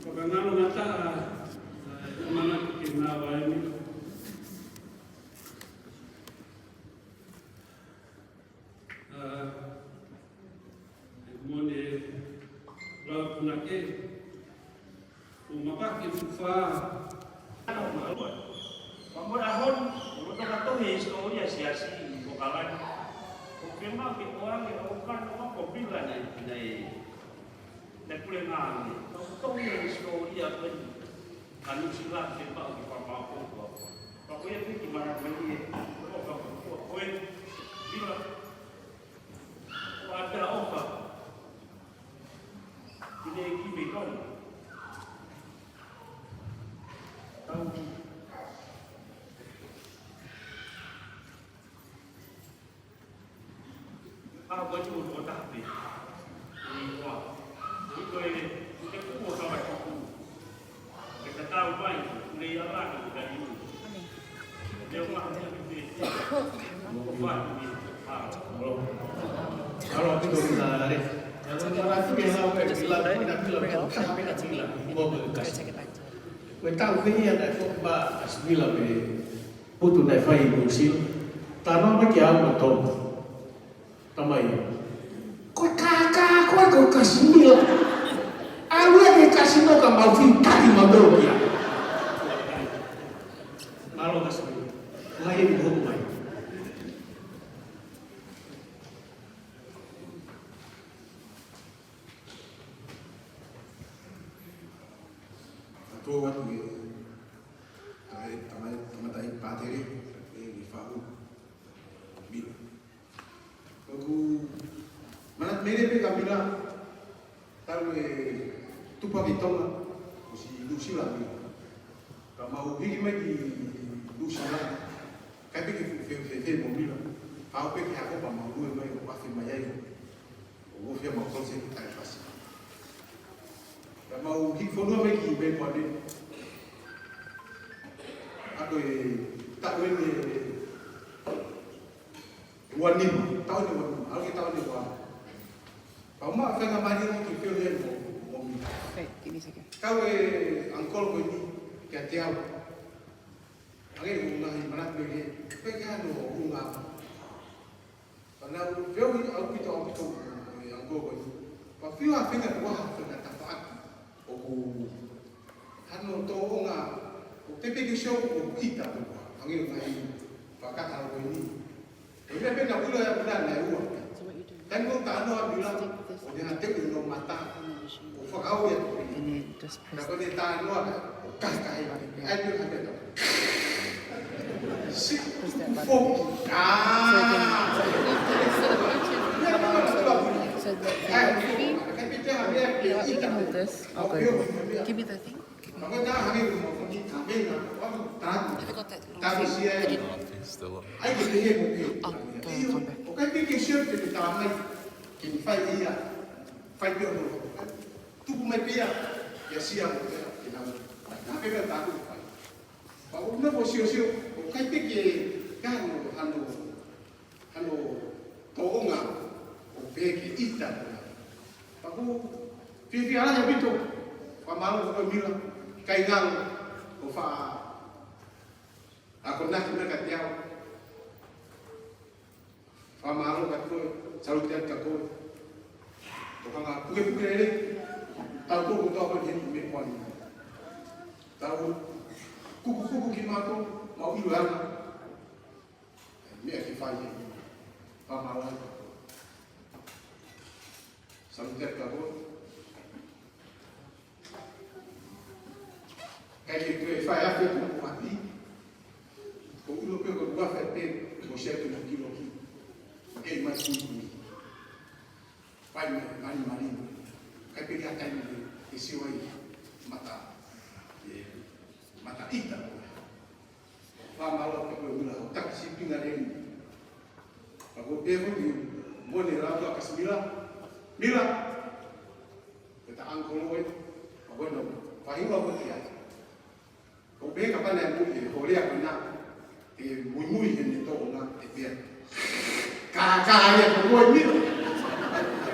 Ko e ngalo ngata, ē, mana ke nā vai ni. Ā, ʻe mone lau punake, ʻo mapaki fufā. Ka mo e ʻaho ni, ʻoku tau tohi e hisitōlia siasi ʻi ʻOkalani. ʻOku fiemaʻu ke ʻoange ʻa e ʻOkalani ʻo ko Pila nei, nei. Naʻe pule ngā ange. Ka ko e hisitōlia ko eni. Ka Nuʻusila ke pau ki Papakura. Ka ko ia pē ki Manameli ē. Ko Papakura ko ē. Pila. Ko ʻAtea ʻOfa. Pine ki Mekau. Tau. Ka ko e tuʻu ko taha pē. ʻI mua. ʻI ko e, ko e kuo kava tuku. Ke tata Naʻe ʻalu atu ke lau e Mila, ko ʻena Mila, ko e kaha pē ʻa Mila, mo e kasi. Ko e taʻu pē ia naʻe foki mai ʻa Mila mei he putu naʻe fai ʻi Nuʻusila. Talanoa mai kia au mo Tonga. Tamai. Ko e kākā, ko e ko e kasi Mila. ʻAlu ia ki he kasino ka mau fili taki mau tau kia. Mālō kasi Mila. Ko hai ʻe hopo mai. Ka tō atu e, tamai, tamai, tamata i pātele, e, e fahu, Mila. ʻOku, manatu mei ai pē ka Mila, talu e tupu hake ki Tonga, ʻosi Nuʻusila Mila. Ka mau hiki mai ki Nuʻusila, ʻikai pē ke fuʻu fefe mo Mila. Ka ʻoku pē ke hako pea mau lue mai ʻo afe mai ai. ʻO ʻofia mau kau se ki tai fasi. Ka mau hiki fonua mai ki Melipoane. Ako e taʻu ʻeni ʻe ua nima, taʻu ʻeni ua nima, ʻalu ki he taʻu ʻeni ua. Pea mau faingamālie ki he feohi mo, mo Mila. Hey, give me a second. Kau e uncle ko eni, kiate au. Hangē ko e ngaahi manatu mei he, pea ke ano ʻo unga. Pea naʻa ku feohi ʻaupito ʻaupito mo e uncle ko eni. Pea fiu ha feinga ʻo ha feinga tafaʻaki. ʻOku hano tōʻonga, ʻoku tepe ke sio ʻoku ʻita pē. Hangē ko e ngaahi fakataha ko eni. Ko e meʻa pē naʻe ʻilo ai ʻa Mila naʻe ua. Taimi ʻoku talanoa ʻa Mila, ʻoku ne hā teʻeki hono mata, ʻo fakahau ia. And then just press. Ka ko ʻene talanoa, ʻo kaikahi. ʻAi pē ka pē. Si, foki. Ah. So the, the, you know, you can hold this. Okay. Give me the thing. Have you got that little thing? It's still up. Oh, go ahead, come back. Hano tōʻonga ʻo pehē ke ʻita. Pea ʻoku fiefia lahi ʻaupito, fakamālō ko Mila, kae ngalo, ʻo fa, akonaki mai kiate au. Fakamālō kiate koe, salute atu kiate koe. Tokanga pukepuke lelei, tau tō kotoa ko eni he meʻa ko eni. Tau kukukuku kimautolu, mau ʻilo ʻa e meʻa ke fai ē. Fakamālō. Salute atu kiate koe. ʻIkai ke toe fai afe atu ʻapi. Ko e ʻilo pē ko e ua afe pē, ko e sētuʻa ki loki. Kei mai kui kui. Fai mai, mali mali. ʻIkai pē ke ʻi ai ha taimi ke sio ai mata, e, mata ʻita. Fakamālō atu ko Mila, ʻo taki sīpinga lelei. Pea ko e pehē foki, mo ʻene lau atu ʻa kasi Mila. Mila. Ko e ta uncle ē, pea ko ʻene faʻahinga ko ia. Ko e pehē kapau naʻe muimui e hōlea ko ena, ʻe muimui heʻene tōʻonga ʻe pehē. Kākā ia ko koe Mila.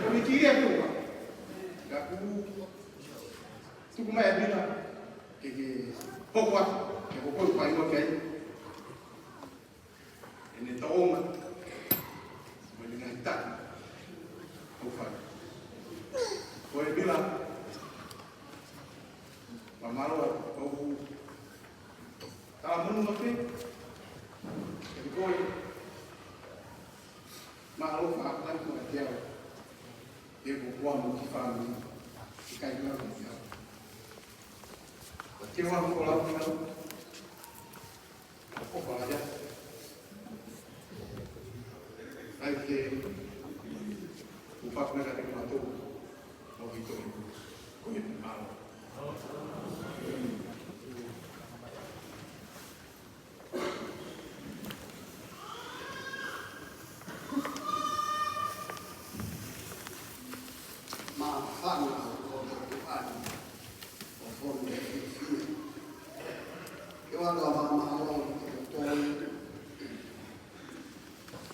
Ko e kī ia ko ua. Ka kuo tuku mai ʻa Mila, ke, ke hoko atu, ke hoko atu ʻo fai noa ki ai. ʻEne tōʻonga, mo ʻene ngaahi taki, ʻo fai. Ko e Mila, fakamālō, ʻoku talamonū atu, ʻe koe, mālō fakaʻapaʻapa kiate au, ʻe ko koa mo ki fāmili, ʻikai ngalo kiate au. Ke ua mo lau ki au. ʻOfa lahi atu. ʻAi ke u fakamālō kiate kimoutolu. Mau ki toi. Ko e mālō. Māfana ʻo e ʻOtua ʻo fonu e fiefia. Ke ʻoatu ʻa e fakamālō ki he tolu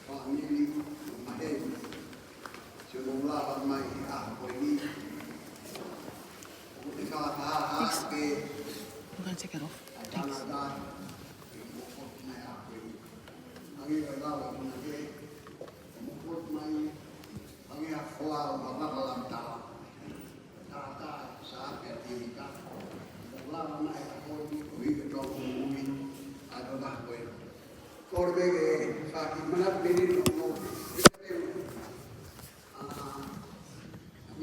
fāmili ʻo Maheni. Sio mo lava Mai ʻa ko eni. ʻOku te fakahāhā Thanks. Pē. I'm gonna take it off. Thanks. Tangata. Mo ko mai ʻa ko eni. Ange ko e lau ʻa Punake. Mo ko mai. Ange ʻa Foa ʻo Mavaka Lamtala. Tata, sa pea tini ka. Mo lava mai ʻa ko eni. Ko i ke tau ui. ʻA tona ko eni. Ko e pē ke faki mana pē ni no.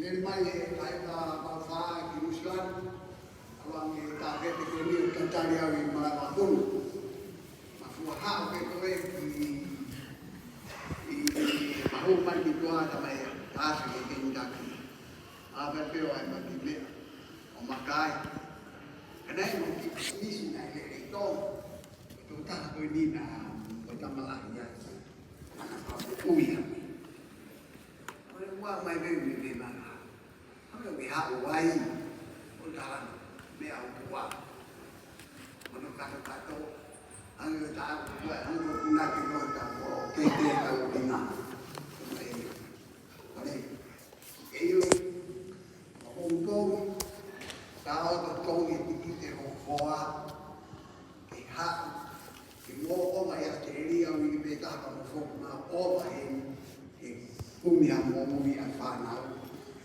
Lele mai e taʻe ka pau fā ki Nuʻusila ni, ʻalu ange tā ke te ko ni o tatali au ʻi Malaʻe Vakapuna. Ma fua haʻo ke ko e ki, i, i, mahu mai ki tua tamai a, tā se ke ke inda ki. A pe pe o ai ma ki mea, o makai. Ka nai mo ki nisi nai lele i tō, tō tā ko ni na, ko tamalahi ai. Ana pa mo ui a. Ko e ua mai me me me manga. Hanga me haʻu ai. Ko tala me au kua. Ko no kato kato. Hanga me tā kua, hanga ko Punake no ta ko ke te ka o kina. Ko e, ko e, e io. Ko ko ko. Ka o to ko e tiki te ko koa. Ke haʻu, ke mo ʻo mai ʻa te eri au i pe taha mo foki ma ʻo ma he, he kumi a mo mui a whānau,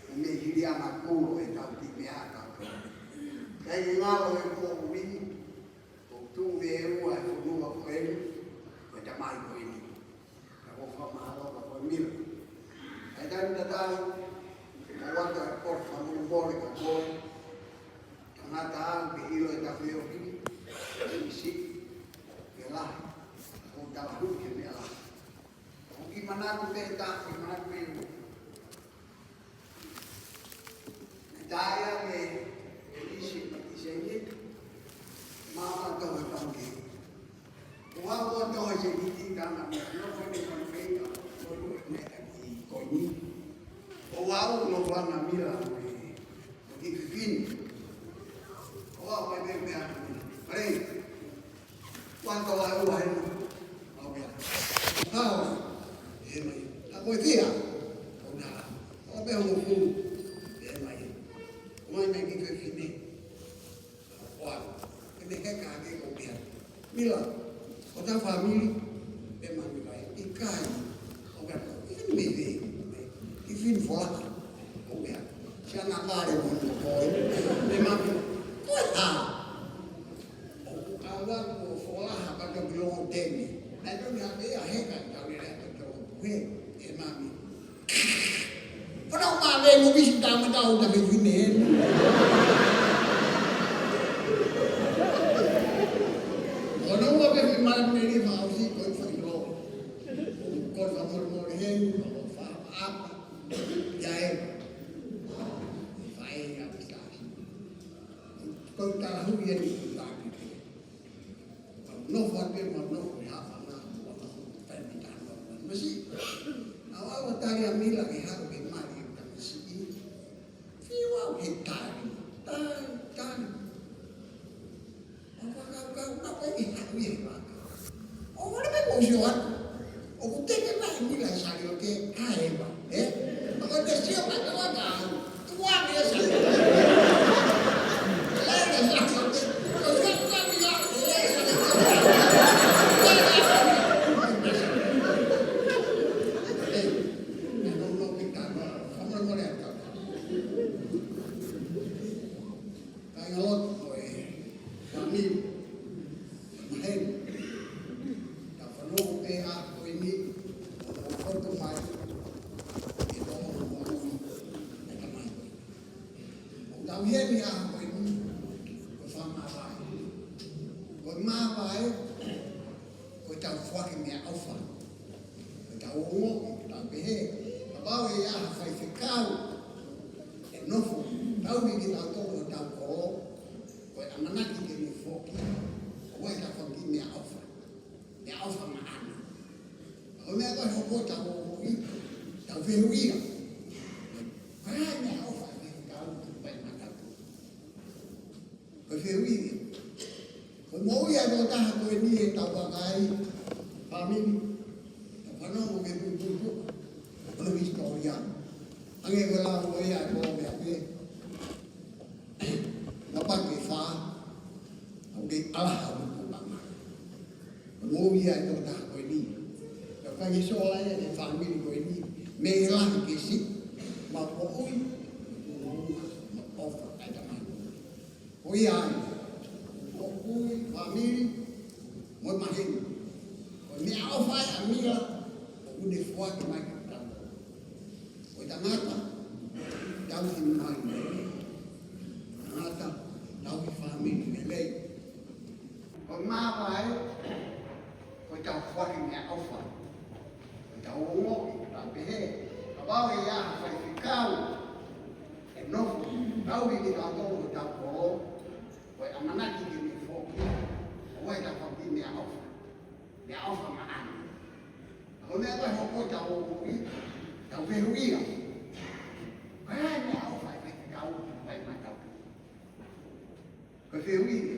ʻo me hiri a ma kuro e tau ti mea a tau. Kai ngalo e mo ui, ko tu me ua e fonua ko eni, ko tamai ko eni. Ka ko whakamahalo ka ko e mira. Ai tani tatau, ko wata e kore whakamomole ka ko e. Tangata au ke ʻilo e tafe o hini, ke isi, ke lahi, ko tala hu ke mea lahi. Ko ki manatu ke ta, ki manatu ke ua. Taia ke, ke isi, ke isi ni, mama tau e pangke. Ua ua tau e se kiti tana mea, no ko ni ko ni ko ni ko ni. Ua ua no ua na mira ko ni. Ko ni fifini. Ua ua me me a. Pare. Ua tau ua ua he. Ua mea. Ua ua. E mai. A ko e fia. Ua na. Ua mea ua fu. E mai. Ua mai ki fifini. Ua, ke me heka ake ko pia. Mila, ko ta family, pe ma mila, i kai, o ka ko, i me ve, i fin fola, o mea. Sia na kare mo ko ko, pe ma mila. Ko ta. O ka wa ko fola ha ka to bilo temi. Na to ni a pe a heka, ka ni a to to. He, e ma mila. Ko na ʻo pāve mo visi tama tau ta me vine. Ko na ua pe me mara me ni ma o si ko i fai lo. Ko na mo mo he ni ma o fa apa. Ya e. Fai ya pisa. Ko ta hu ya ni ta ki. Nofo atu e ma nofo e haʻa fanga, ua ma hu, taimi tano, ma si. Awa ua tali a mila ke haʻu ke mali e tamasiʻi. Fiu au he tali, tali, tali. Awa ka, ka, ka, ka, e haʻu e vaka. O wale me ko sio atu. ʻOku teke mai mila e sali o ke aeva, ē? Ko te sio mai ka waka au. Tua mea sali o ke. Lele sali o ke. Ko sio atu ka mila, lele sali o ke. Ē, ē, no, no, ke ka, no, ka mole mole ka. Kāinga lotu ko e fāmili, maheni, ka fanongo pē ʻa ko eni, ʻo ʻoatu mai, e tō ʻo moʻui, e tamai. ʻO tau heni ʻa ko eni, ko e fakamāvae. Ko e māvae, ko e tau foaki meʻaʻofa. Ko e tau ongo, ko e tau pehē. Kapau ʻe ʻi ai ha faifekau ʻe nofo, tau hiki tau tō ko tau kolo, ko e ʻamanaki ke ne foki, ko e tau foaki meʻaʻofa. Meʻaʻofa maʻana. Ko e meʻa ko e hoko tau ongo i, tau fehuʻia. Ko e hā e meʻaʻofa ʻa e faifekau, ko e pai mataku. Ko e fehuʻi ia. Ko e moʻui ʻa e tokotaha ko eni ʻe tau vakai, fāmili, tau fanongo ke puputu, ko e hisitōlia. Ange ko e Ko ia ko e meʻa pē. Mapaki fā. ʻOku kei ʻalaha ʻo e kupu panga. Mo ia e tokotaha ko eni. Ka fai ke sola ia e fāmili ko eni. Mei he lahi ki he siʻi. Maʻu moʻui. Maʻu ʻofa ʻa e Tamai. Ko ia ai, ko e fāmili, mo e maheni. Ko e meʻaʻofa ʻa e ʻa Mila, ʻoku ne foaki mai kiate kitautolu. Ko e tangata, tauhi mali lelei. Tangata, tauhi fāmili lelei. Ko e māvae, ko e tau foaki meʻaʻofa. Ko e tau ongoʻi, tau pehē. Kapau ʻe ʻi ai ha faifekau, ʻe nofo, tauhi kitautolu ʻi hotau kolo, ko e ʻamanaki ke ne foaki, ʻo ʻai ʻetau fanga kiʻi meʻaʻofa. Meʻaʻofa maʻana. Ko e meʻa ko ē ʻoku tau ongoʻi, tau fehuʻia. Ko e hā e meʻaʻofa ʻa e faifekau, ʻoku ʻai maʻatautolu. Ko e fehuʻia.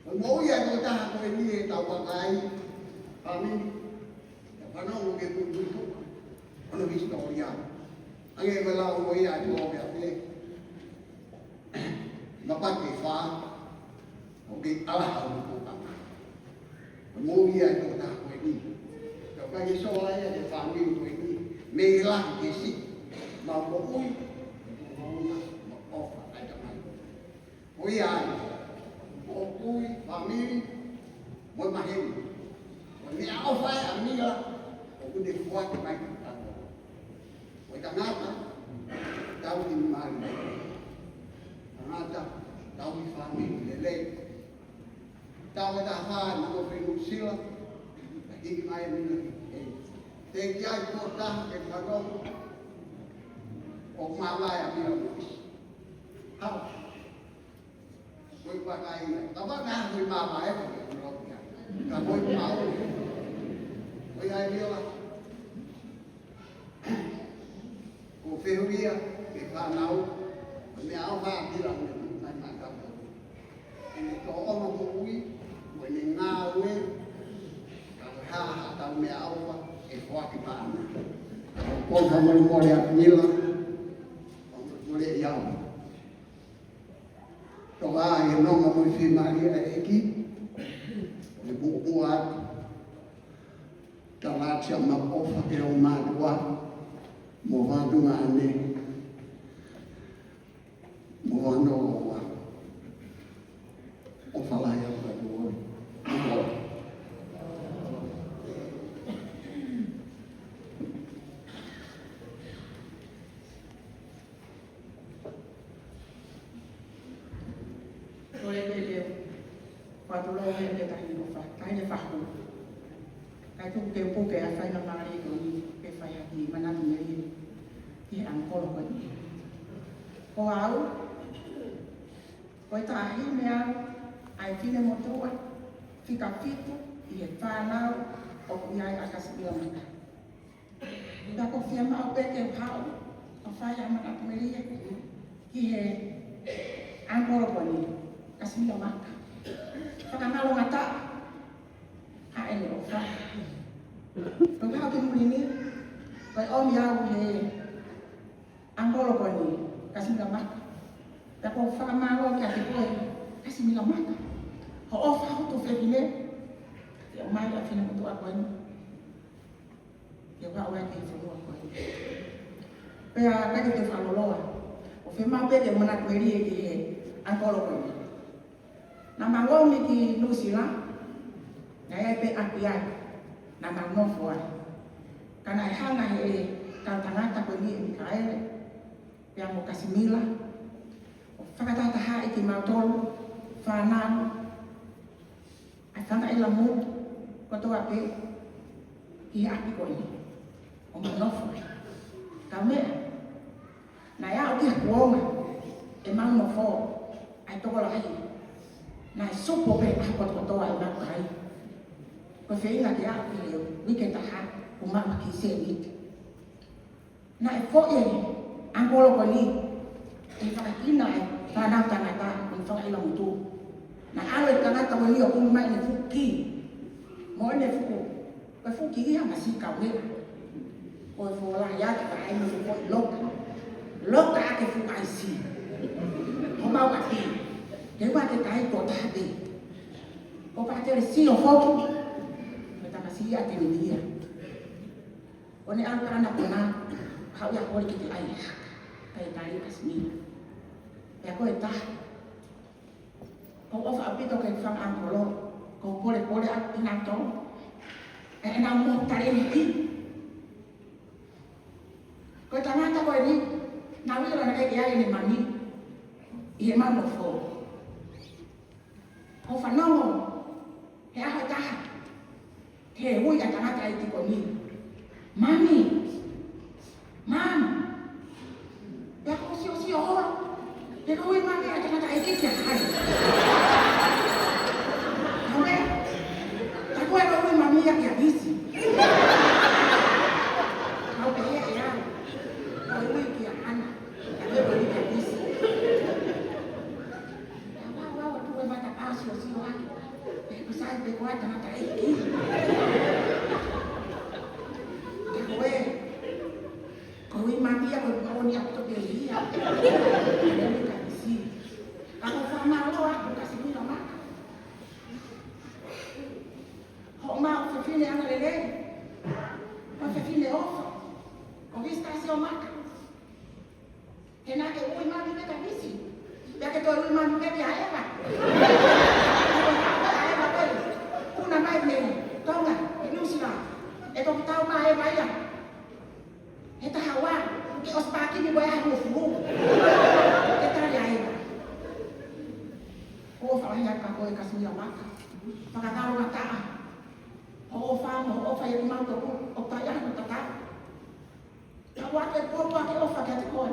Ko e moʻui ʻa e tokotaha ko eni ʻi heʻetau vakai, fāmili, ʻetau fanongo ki he puipuituʻa hono hisitōlia. Hangē ko e lau ko ia ʻa e tō pea pē. Mapaki fā, ʻoku kei ʻalaha ʻo e kupu panga. Mo ia e tokotaha ko eni. Ka fai ke sola ia e fāmili ko eni. Mei he lahi ki he siʻi. Maʻu moʻui. Maʻu ʻofa ʻa e Tamai. Ko ia ai, ko e fāmili, mo e maheni. Ko e meʻaʻofa ʻa e ʻa Mila, ʻoku ne foaki mai kiate kitautolu. Ko e tangata, tauhi mali. Tangata, tauhi fāmili lelei. Taʻu ʻe taha fā naʻa ku ʻi Nuʻusila, ka hiki mai ʻa Mila ki heni. Teʻeki ai kuo taha ke fanongo, ʻoku māvae ʻa Mila mo ʻIsi. Hau. Ko e vakai ia. Ka vaka ko e māvae ko e kulo ia. Ka ko e mau. Ko ia e viola. Ko e fehuʻia, ke fānau. Ko e meʻaʻofa ʻa Mila mo e mai mai ka ko. ʻEne tōʻonga moʻui, mo ʻene ngāue. Ka ko e hā haʻatau meʻaʻofa, ʻe foaki maʻana. Ko e fakamolemole ʻa Mila. Fakamolemole ʻi au. Toka ʻi he nonga mo e fiemālie ʻa e ʻEiki, ʻo ne puʻupuʻu atu. Tala atu siʻa maʻu ʻofa ki he ongo mātuʻa, mo e tuongaʻane, mo e noa. ʻOfa lahi atu kiate koe. Ko e lelei, ʻoatu lau he te tahi ʻofa, tahi le fahu. Kae tuku ke puke ʻa e faingamālie ko eni, ke fai ha kiʻi manatu melie ki he ʻangikolo ko eni. Ko au, ko e taʻahine au ʻa e finemotuʻa fika fitu ʻi he fānau ʻoku ʻi ai ʻa Kasimila Maka. Pea ʻoku ou fiemaʻu pē ke u haʻu ʻo fai ha manatu melie ki he ʻangikolo ko eni, Kasimila Maka. Fakamālō ngata ʻa ʻene ʻofa. Ko e haʻu ki muli ni, ko e ʻomi au he ʻangikolo ko eni, Kasimila Maka. Pea ʻoku ou fakamālō kiate koe, Kasimila Maka. Hoʻo ʻofa hoku fefine, ke ʻomai ʻa e finemotuʻa ko eni. Ke vā ʻoe ki he fonua ko ē. Pea ʻikai ke te fakaloloa. ʻOku ou fiemaʻu pē ke u manatu melie ki he ʻangikolo ko ē. Naʻa mau ō mai ki Nuʻusila, naʻe ʻi ai pē ʻapi ai, naʻa mau nofo ai. Ka naʻe hanga ʻe he kau tangata ko eni ʻe Mikaele, pea mo Kasimila, ʻo fakatahatahaʻi kimautolu, fānau, ʻa e fanga ʻilamotu kotoa pē ki he ʻapi ko eni. ʻO mau nofo ai. Ka meʻa, naʻe aʻu ki he kuonga ʻemau nofo ai, tokolahi naʻe supo pē ʻaho kotokotoa ʻemau kai. Ko e feinga ke aʻu ki he uike ʻe taha ʻo maʻu ha kiʻi sēniti. Naʻe foʻi e ʻangikolo ko eni, ʻe fakakina e fānau tangata mo e fanga ʻilamotu. Naʻe ʻalu e tangata ko eni ʻo kumi mai ʻene fuʻu kī. Mo ʻene fuʻu, ko e fuʻu kī ia masiʻi kaumeʻa. Ko e fuʻu lahi atu ka ai mo e fuʻu foʻi loka. Si. Homau ʻapi. Te ua ke kai ko taha pē. Ko Patele Sio foki. Ko e tamasiʻi ʻa Telemia. ʻO ne ʻalu ʻana kona. Haʻu ia kole ki te ʻai haka. Kai tali Kasimila. Pea ko e taha. ʻOku ou ʻofa ʻaupito ki he fanga ʻangkolo, ʻoku ou polepole ʻa kinautolu. ʻE, ʻenau mohu talēniti. Ko e tangata ko eni, naʻe ʻilo naʻe ʻi ai ʻene mami ʻi heʻemau nofo. ʻOku ou fanongo, he ʻaho ʻe taha. He ui ʻa e tangataʻeiki ko eni. Mami. Mami. Pea ʻoku ou siosio holo. Pea ʻoku ui mami ʻa e tangataʻeiki kia hai. Aue. Ka ko e ui mami ia kia Visi. Kau pehē ʻe au. Ko e ui kia Ana. Ka ko e ui kia Visi. Pea ua, ua, ua, tuku e matapā siosio hake. Pea ʻoku sai pē ko e tangataʻeiki. Ka ko e, ko e ui mami ia ko e ʻoku ou ʻalu atu pē ia. Ka ko e fakamālō atu Kasimila Maka. Hoʻo maʻu fefine angalelei. Ko e fefine ʻofa. Ko Visi Sio Maka. He naʻa ke ui mami pē kia Visi. Pea ke toe ui mami pē kia Eva. Eva pē. Puna mai mei Tonga, ʻi Nuʻusila. ʻE toki tau mai Eva ia. He taha ua, ke ʻosi pākini mo e ʻaho fulu. Ke tali ʻa Eva. ʻOfa lahi atu kia koe Kasimila Maka. Fakangalo ngataʻa. ʻOfa mo ʻofa ia ki mautolu. ʻOku ʻikai ha tatau. Ka ʻoku ou ʻoatu e pōpoaki ʻofa kiate koe.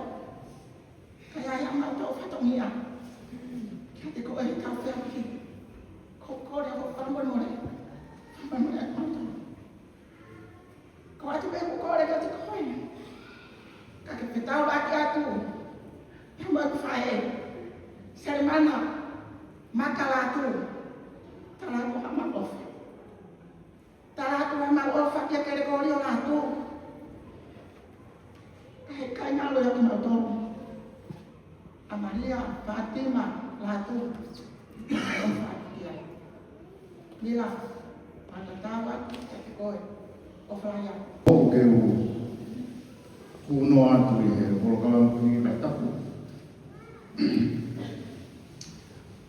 Kae ʻai ʻa mautolu fatongia kiate koe he kau fēfē. ʻOku ou kole ʻo fakamolemole. Fakamolemole ʻa mautolu. Ko ʻoatu pē ʻeku kole kiate koe. Ka ke fetaulaki atu. Pea mo ʻeku faʻē. Selemana Maka Lātū. Tala atu haʻamau ʻofa. Tala atu haʻamau ʻofa kia Kelekolio Lātū. Ka he ʻikai ngalo ia kimautolu. ʻA Malia Fātima Lātū. ʻOfa atu ki ai. Mila, ʻa tatau atu kiate koe. ʻOfa lahi atu. ʻOku ou kei hū noa atu ʻi he polokalama ko eni ka tapu.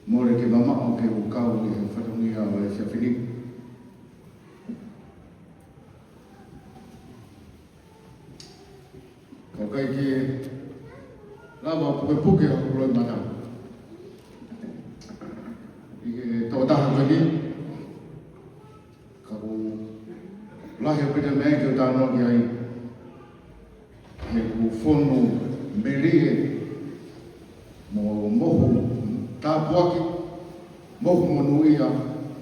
Mole ke mamaʻo ke u kau ʻi he fatongia ʻo e efiafi ni. Ka ʻoku ʻikai ke lava pukepuke hoku loʻimata ʻi he tokotaha ko eni. Ka ʻoku lahi ʻaupito e meʻa ke u talanoa ki ai. He ʻoku fonu melie mo mohu tāpuaki, mohu monūʻia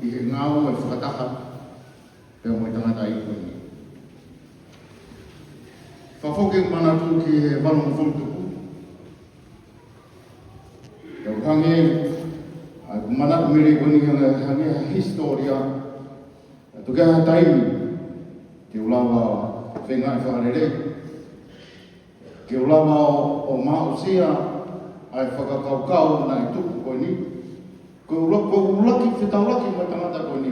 ʻi he ngāue fakataha pea mo e tangataʻeiki ko eni. Fakafoki ʻeku manatu ki he valungofulu tupu. Pea ʻoku hangē ʻa ʻeku manatu melie ko eni hangē, hangē ha hisitōlia. Ka tuku ha taimi ke u lava ʻo feingaʻi fakalelei. Ke u lava ʻo, ʻo maʻusia ʻa e fakakaukau naʻe tupu ko eni. Ko e ʻulu-, ko e ʻuluaki fetaulaki mo e tangata ko eni.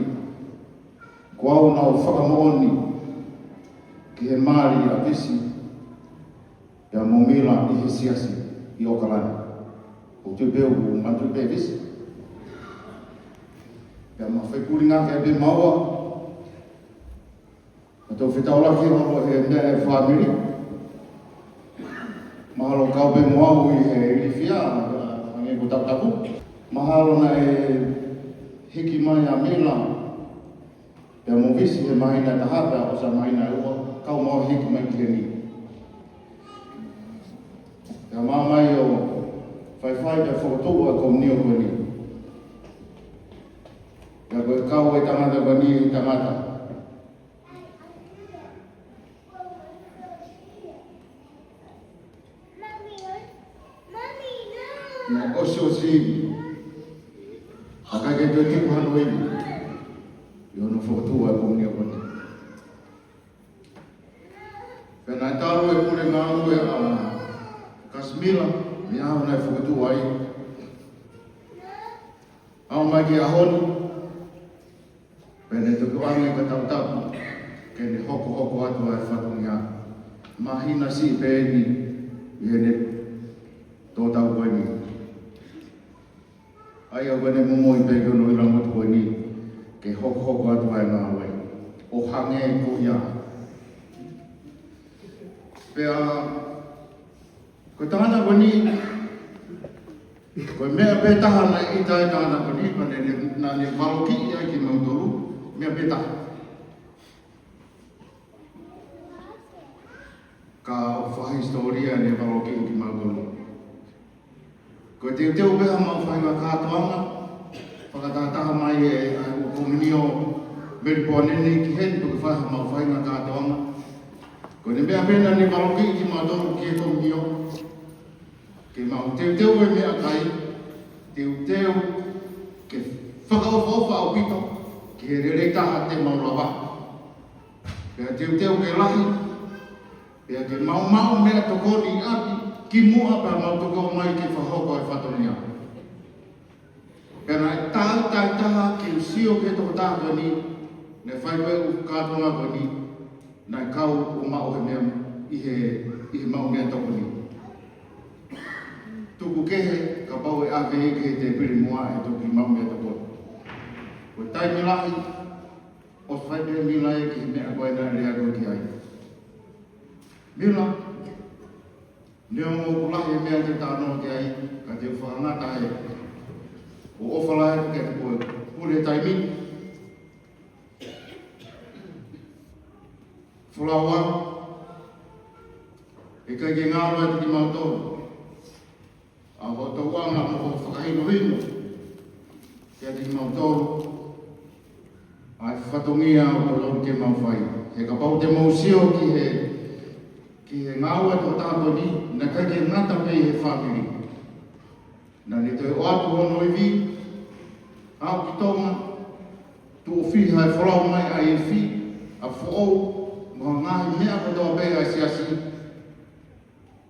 Ko au naʻa ku fakamoʻoni ki he mali ʻa Visi pea mo Mila ʻi he siasi ʻi ʻOkalani. ʻOku ou tui pē ʻoku manatuʻi pē ʻe Visi. Pea ma fai kulingaki pē maua. Ma tau fetaulaki holo he meʻa ʻe fāmili. Mahalo kau pē mo au ʻi he ilifia, hangē ko Taputapu. Mahalo naʻe hiki mai ʻa Mila pea mo Visi he māhina ʻe taha pea ʻosi ʻa e māhina ʻe ua, kau mo au hiki mai ki heni. Pea ma ōmai ʻo faifai pea fokotuʻu ʻa e komiunitī ko eni. Pea ko e kau ʻa e tangata ko eni he tangata. Naʻe ʻosiʻosi. ʻIkai ke toe tuku hano ivi ʻi hono fokotuʻu ʻa e komiunitī ko eni. Pea naʻe talu e pule ngāue ʻa Kasimila, ʻI he ʻaho naʻe fokotuʻu ai, ʻaumai ki he ʻaho ni, pea ne toki ʻoange ʻa e tautapu ke ne hokohoko atu ʻa e fatongia. Māhina siʻi pē eni ʻi heʻene tō tau ko eni. ʻA ia ko ʻene momoi pē ki hono ʻilamotu ko eni ke hokohoko atu ʻa e ngāue ʻo hangē ko ia. Pea ko e tangata ko eni, ko e meʻa pē taha naʻe ʻita ai e tangata ko eni, pea ne, ne, naʻa ne valokiʻi ai kimautolu, meʻa pē taha. Ka ʻoku fakahisitōlia ʻene valokiʻi kimautolu. Ko e teuteu pē haʻamau faʻahinga kātoanga, fakatahataha mai ʻe, ʻa e ʻū komiunio Melipoane ni ki heni, pea ke fai haʻamau faʻahinga kātoanga. Ko ʻene meʻa pē naʻa ne valokiʻi kimautolu ki he komiunio, ke mau teuteu e meʻakai, teuteu ke fakaʻofoʻofa ʻaupito ki he lelei taha te mau lava. Pea teuteu ke lahi, pea ke maumau meʻatokoni ʻi ʻapi, kimuʻa pea mau toki ō mai ke fakahoko e fatongia. Pea naʻe taautaha ke u sio ki he tokotaha ko eni, naʻe fai ko ē ʻū kātoanga ko eni, naʻe kau ʻo maʻu he meʻa ʻi he, ʻi he maʻu meʻatokoni. Tuku kehe, kapau ʻe ʻave ia ki he tēpile muʻa ʻe toki maʻu meʻatokoni. Ko e taimi lahi, ʻosi fai pē ʻe Mila ia ki he meʻa ko ē naʻe lea ko ē ki ai. Mila, neongo ʻoku lahi e meʻa te u talanoa ki ai, ka te u fakangata ai. ʻOku ʻofa lahi atu kiate koe, pule taimi. Folau au, ʻikai ke ngalo atu kimautolu ʻa hoʻo tokanga mo hoʻo fakahinohino kiate kimautolu ʻa e fatongia ʻoku totonu ke mau fai. He kapau te mau sio ki he, ki he ngāue ʻa e tokotaha ko eni, naʻe ʻikai ke ngata pē ʻi he fāmili. Naʻa ne toe ʻoatu hono ivi, aʻu ki Tonga, tuʻo fiha e folau mai ʻa e ifi, ʻa e foʻou, mo e ngaahi meʻa kotoa pē ʻa e siasi,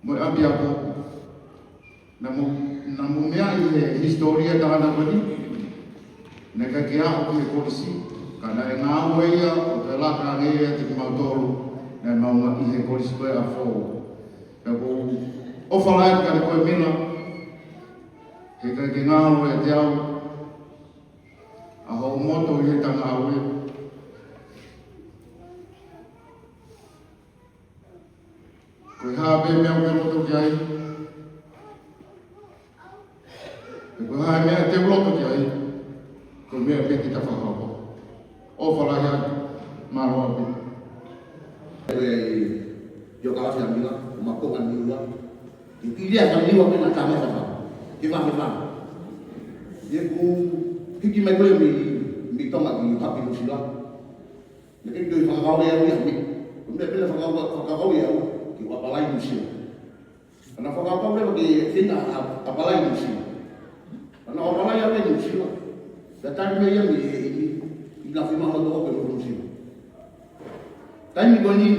mo e ʻapiako. Naʻa mo, naʻa mo meaʻi he hisitōlia ʻa e tangata ko eni, naʻe ʻikai ke aʻu ki he kolisi, ka naʻe ngāue ia ʻo toe laka ange ia kiate kimautolu, naʻa mau ō mai ʻi he kolisi ko ē ʻa Foʻou. Pea ʻoku ou ʻofa lahi atu kiate koe Mila, he ʻikai ke ngalo ʻiate au ʻa hoʻo moto ʻi heʻeta ngāue. Ko e hā pē meʻa ʻoku ke loto ki ai, pe ko e hā e meʻa te u loto ki ai, ko e meʻa pē te ta fakahoko. ʻOfa lahi atu, mālō ʻaupito. ʻE, ʻio ka lafi a Mila, ma konga ni ua. ʻI lea ka ni ua pē na ka me fa. Ke ma, ke ma. ʻI heʻeku hiki mai ko ē mei, mei Tonga ki Haʻapai Nuʻusila. Naʻe ʻikai ke toe fakakaukau au ia mei. Ko e meʻa pē naʻe fakakaukau, fakakaukau au, ke u ʻapalai Nuʻusila. Ka naʻa ku fakakaukau leva ke feinga ʻa, ʻapalai Nuʻusila. Ka naʻa ku ʻapalai au ia Nuʻusila. Pea tali mai ia mei he ʻEiki, ʻi he fiemaʻu hono toʻo pē mo Nuʻusila. Taimi ko eni,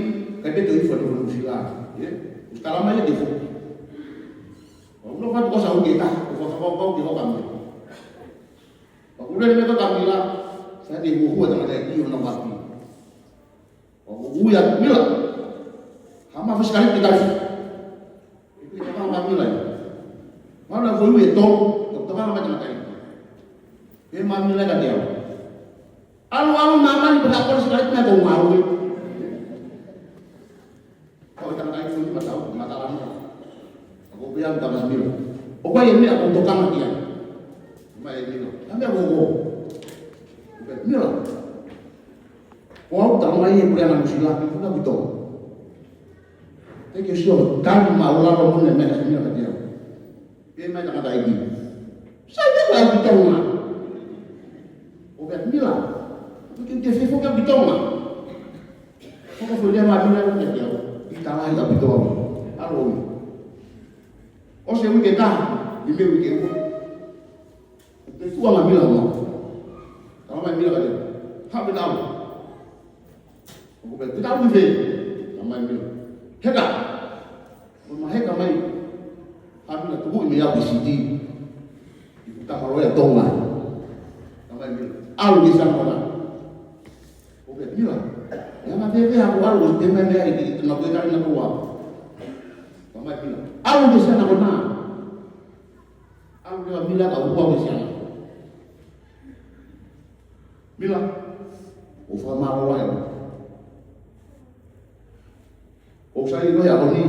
ʻikai pē toe hifo atu Nuʻusila. Ē? ʻOsi tala mai ia ke foki. ʻOku ou fatu ko sa uke ta, ʻoku ou fakakaukau ke hoko mai. ʻOku ou lele mai ko Mila, sa te huahua tangataʻeiki ʻi hono vaki. ʻOku ou ui atu Mila. Hama fasi kali ke tali. ʻIkai ke tokanga mai Mila ia. Mana ko ui e tō, ʻoku tokanga mai tangataʻeiki. Pehē mai Mila kiate au. ʻAlu, ʻalu, māmani pea ka kole si kali mai ko ngāue. Ko e tangataʻeiki ni matau, matala no. ʻOku ou pehē ange kia Mila. ʻOku ʻi ai e meʻa ʻoku ou tokanga ki ai. Mai e Mila. Ka meʻa ko ko. ʻOku ou pehē Mila. Ko au tala mai e puleʻanga Nuʻusila, ke fuka ki Tonga. Te ke sio, tali māʻulalo mo e meʻa Mila kiate au. Pehē mai tangataʻeiki. Sai pē ko au ki Tonga. ʻOku ou pehē Mila. Ke, ke fefo ki Tonga. Ko ko fulia mai Mila kiate au. ʻI talahi ʻaupito au. ʻAlu ʻo ui. ʻOsi e uike taha, ʻi he uike ua. Pea tuʻu ange Mila ʻo maʻu. Tala mai Mila kiate au. Haʻu pē tau. ʻOku ou pehē, pē tau ki fē. Tala mai Mila. Heka. ʻO ma heka mai. Haʻu Mila Kuo ʻi meʻa pē siti. ʻI he tama loea Tonga. Talamai Mila, ʻalu ki he siana ko ena. ʻOku pehē Mila, ʻe anga pē pē haʻaku ʻalu, ʻosi pē mai meʻa ʻi te na koe tali na koa. Talamai Mila, ʻalu ki he siana ko ena. ʻAlu leva Mila kae ʻalu ki he siana. Mila, ʻoku fakamālō lahi au. ʻOku sai ko ia ko eni,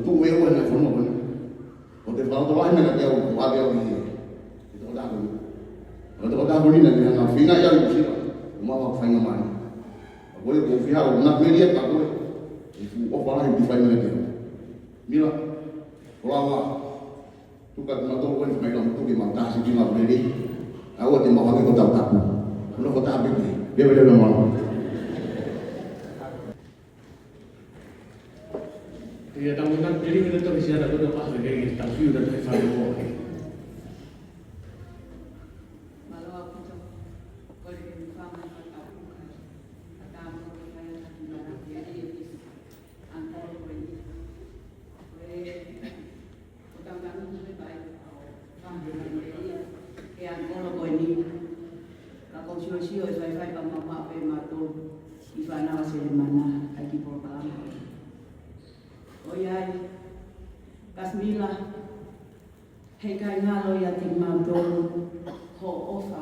tuʻu ʻe ua ʻi he fonua ko eni. ʻOku te fakalotolahi mai kiate au, ʻo ʻave au ki he, ki he tokotaha ko eni. Ko e tokotaha ko eni naʻa ne hanga ʻo feinga ia ʻi Nuʻusila, ʻo maʻu ha faingamālie. Ka ko e, ʻoku ou fiha ʻo na melia ka ko e, ʻi he fuʻu ʻofa lahi ʻoku ke fai mai kiate au. Mila, ko e lava, tuku atu kimautolu ko eni, fai kimautolu ke mau tā siki ma pele. ʻAua te mau hangē ko e tau tapu. Ko e nofo taha pē ki ai. Leveleva mālō. Ia tau mena, te ringi na tau siana ko e tau paha ke ke tau fiu na tau fai mo. Mālō ʻaupito, kole ke u fanga fakatapu, ka tau mo ke fai atu ki mara ke ri e pisi. Anga ko e ni. Ko e, ko tau tanu ko e pai, au, fanga ke ri e anga ko e ni. Ka ko sio sio e faifai ka mama pe mato. ʻI fana wa se mana, ʻai ki polokalama. ʻOiauē, Kasmila, heʻikai ngalo ia kiate kimautolu hoʻo ʻofa.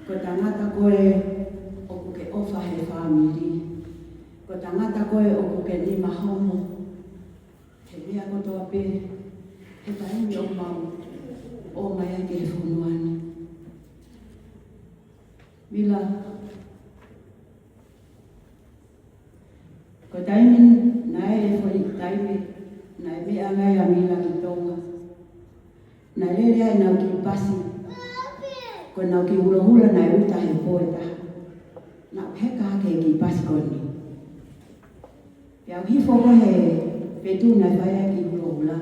Ko e tangata koe ʻoku ke ʻofa he fāmili. Ko e tangata koe ʻoku ke nima homo he meʻa kotoa pē, he taimi ʻoku mau ō mai ai ki he fonua ni. Mila, ko e taimi naʻe foʻi taimi naʻe meʻa mai ai ʻa Mila ki Tonga. Naʻe lele ai ʻenau kiʻi pasi. Ko ʻenau kiʻi hulohula naʻe uta he pō ʻe taha. Naʻe heka hake e kiʻi pasi ko eni. Pea u hifo ko ē he feituʻu naʻe fai ai e kiʻi hulohula.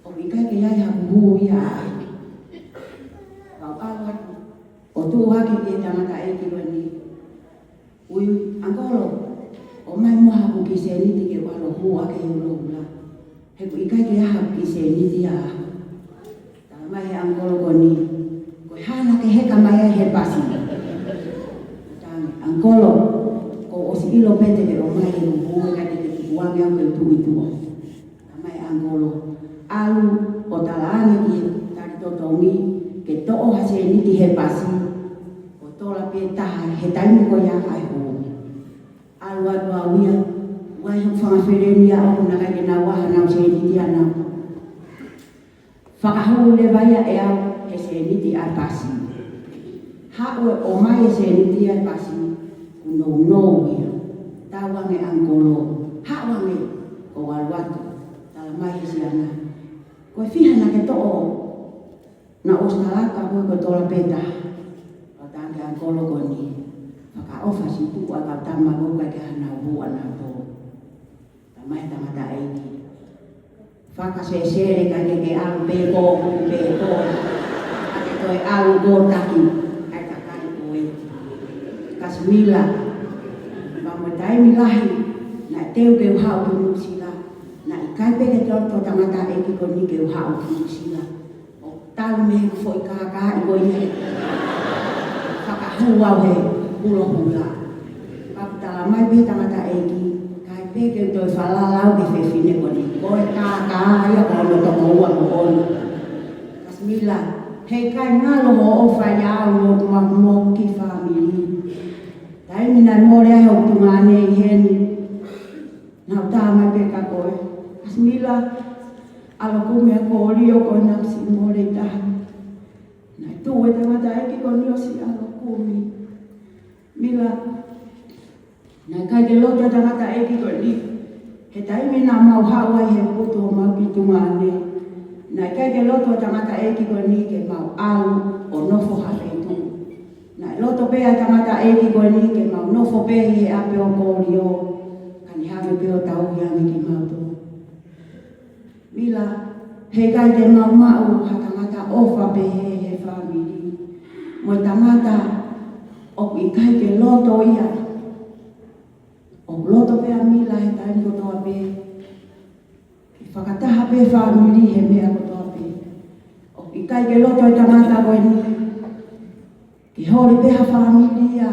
ʻOku ʻikai ke ʻi ai haku hū ia. Pea u ʻalu atu ʻo tuʻu hake ki he tangataʻeiki ko eni. Ui, ʻangolo, ʻomai muʻa haku kiʻi sēniti ke u ʻalu ʻo hū ʻaki e hulohula. He ʻoku ʻikai ke ʻi ai haku kiʻi sēniti ia. Talamai he ʻangolo ko eni, ko e hā naʻa ke heka mai ai he pasi? Tangi, ʻangolo, kuo u ʻosi ʻilo pē te ke ʻomai e hū, ʻikai te ke tukuange au ke u tuʻu ʻi tuʻa. Talamai ʻangolo, ʻalu ʻo tala ange ki he tali totongi ke toʻo ha sēniti he pasi, ʻo tola pē taha he taimi ko ia ʻa e hū. ʻAlu atu au ia, ʻoku ʻi ai hoku fanga feleni ia ʻoku naʻe ʻikai ke nau ʻai haʻanau sēniti ʻanau. Fakahū leva ia ʻe au he sēniti ʻa e pasi. Haʻu ʻo ʻomai e sēniti ʻa e pasi, kuo nounou ia. Tau ange ʻangolo, haʻu ange, kuo u ʻalu atu. Talamai he siana, ko e fiha naʻa ke toʻo? Naʻa ku ʻosi tala atu ko e tola pē taha. Pea u talaange ki he ʻangolo ko eni, fakaʻofa siʻi tuʻu ʻa e kau tama ko ē ʻikai ke ʻi ai haʻanau hū ʻanautolu. Talamai he tangataʻeiki, fakasesele, ʻikai ke ke ʻalu pē koe, pē koe. Ka ke toe ʻalu koe taki, ʻai kakai ko ē. Kasmila, pea mo e taimi lahi naʻe teu ke u haʻu ki Nuʻusila, naʻe ʻikai pē ke toe ʻilo ʻe he tangataʻeiki ko eni ke u haʻu ki Nuʻusila. ʻO talu mei he foʻi kākaaʻi ko ia he fakahū au he hulohula. Pea u talamai pē he tangataʻeiki, ʻikai pē ke u toe falala au ki he fefine ko eni. Ko e kākā ia ko hono tokoua moʻoni. Kasmila, heʻikai ngalo hoʻo ʻofa ʻiate au mo hoku kiʻi fāmili. Taimi naʻe mole ai hoku tuongaʻane ʻi heni, naʻa ku talamai pē kia koe, Kasmila, ʻalu ʻo kumi ʻa Kolio ko ʻena siʻi mole ʻi tahi. Naʻe tuʻu e tangataʻeiki ko eni ʻo siʻi ʻalu ʻo kumi. Mila, naʻe ʻikai ke loto e tangataʻeiki ko eni he taimi naʻa mau haʻu ai he putu ʻo mau kiʻi tuongaʻane. Naʻe ʻikai ke loto e tangataʻeiki ko eni ke mau ʻalu ʻo nofo ha feituʻu. Naʻe loto pē ʻa e tangataʻeiki ko eni ke mau nofo pē ʻi he ʻapi ʻo Kolio, ka ne hanga pē ʻo tauhi ange kimautolu. Mila, heʻikai te mau maʻu ha tangata ʻofa pehē he fāmili. Mo e tangata ʻoku ʻikai ke loto ia. ʻOku loto pē ʻa Mila he taimi kotoa pē ke fakataha Pē fāmili he meʻa kotoa pē. ʻOku ʻikai ke loto e tangata ko eni ke holi pē ha fāmili ia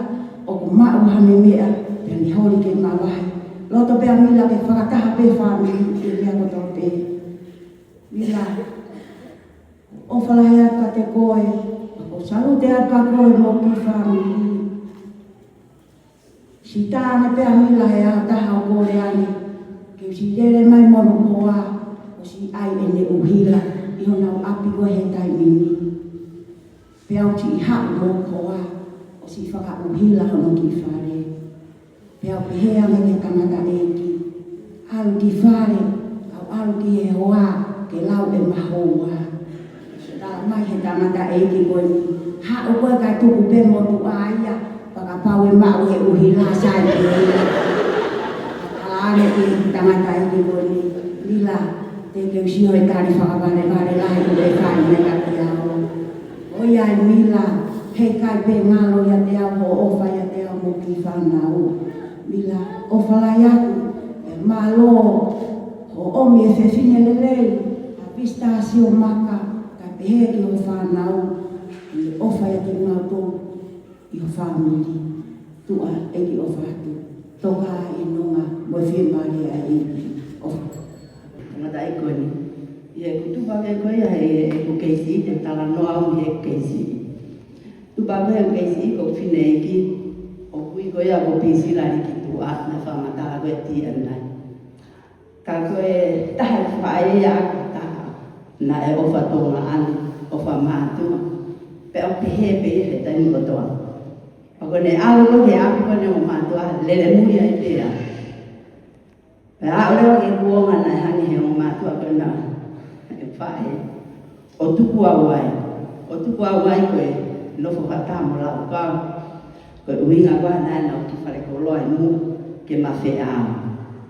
ʻoku maʻu ha meʻa, pea ne holi ke mavahe. Loto pē ʻa Mila ke fakataha pē fāmili he meʻa kotoa pē. Mila, ʻofa lahi atu kiate koe, ʻoku ou salute atu kia koe mo e kiʻi fāmili. Siʻi tā ange pē ʻa Mila he ʻaho ʻe taha ʻo kole ange ke u siʻi lele mai mo hono hoa, ʻo siʻi ʻai ʻene ʻuhila ʻi honau ʻapi ko ē he taimi ni. Pea u siʻi haʻu mo hono hoa, ʻo siʻi fakaʻuhila hono kiʻi fale. Pea u pehē ange ki he tangataʻeiki, ʻalu ki fale, kau ʻalu ki he hoa ke lau ʻema houa. Tala mai he tangataʻeiki ko eni, haʻu koe kae tuku pē motuʻa ia, pea kapau ʻe maʻu e ʻuhila sai pē ia. Tala ange ki he tangataʻeiki ko eni, Mila, teʻeki ke u sio he tali fakavalevale lahi ʻoku ke fai mai kiate au. ʻOiauē Mila, heʻikai pē ngalo ʻiate au hoʻo ʻofa ʻiate au mo e kiʻi fānau. Mila, ʻofa lahi atu, pea mālō hoʻo ʻomi e fefine lelei, ʻa Pistasio Maka, kae pehē ki hoʻo fānau, ʻi he ʻofa ʻiate kimautolu ʻi ho fāmili. Tuʻa, ʻEiki ʻofa atu. Toka ʻi he nonga mo e fiemālie ʻa e ʻEiki. ʻOfa. Tangataʻeiki ko eni. ʻI heʻeku tupu hake ko ia he ʻeku kei siʻi, te u talanoa au mei heʻeku kei siʻi. Tupu hake he kei siʻi ko e fineʻeiki, ʻoku ui ko ia ko Pisila Likituʻa, naʻe fakamatala ko e T M nai. Ka ko e taha e faʻē ia ʻaku taha, naʻe ʻofa Tonga ʻaʻana, ʻofa mātuʻa. Pea ʻoku pehē pē ia he taimi kotoa. Pea ko ʻene ʻalu ko ē ki he ʻapi ko ē ʻo e ongo mātuʻa, lele muli ai pē ia. Pea aʻu leva ki he kuonga naʻe hangē he ongo mātuʻa ko ē naʻe faʻē, ʻo tuku au ai. ʻO tuku au ai ko e nofo fakataha mo laukau. Ko e ʻuhinga ko ē naʻa nau ki falekoloa ʻi muʻa ke ma feʻao.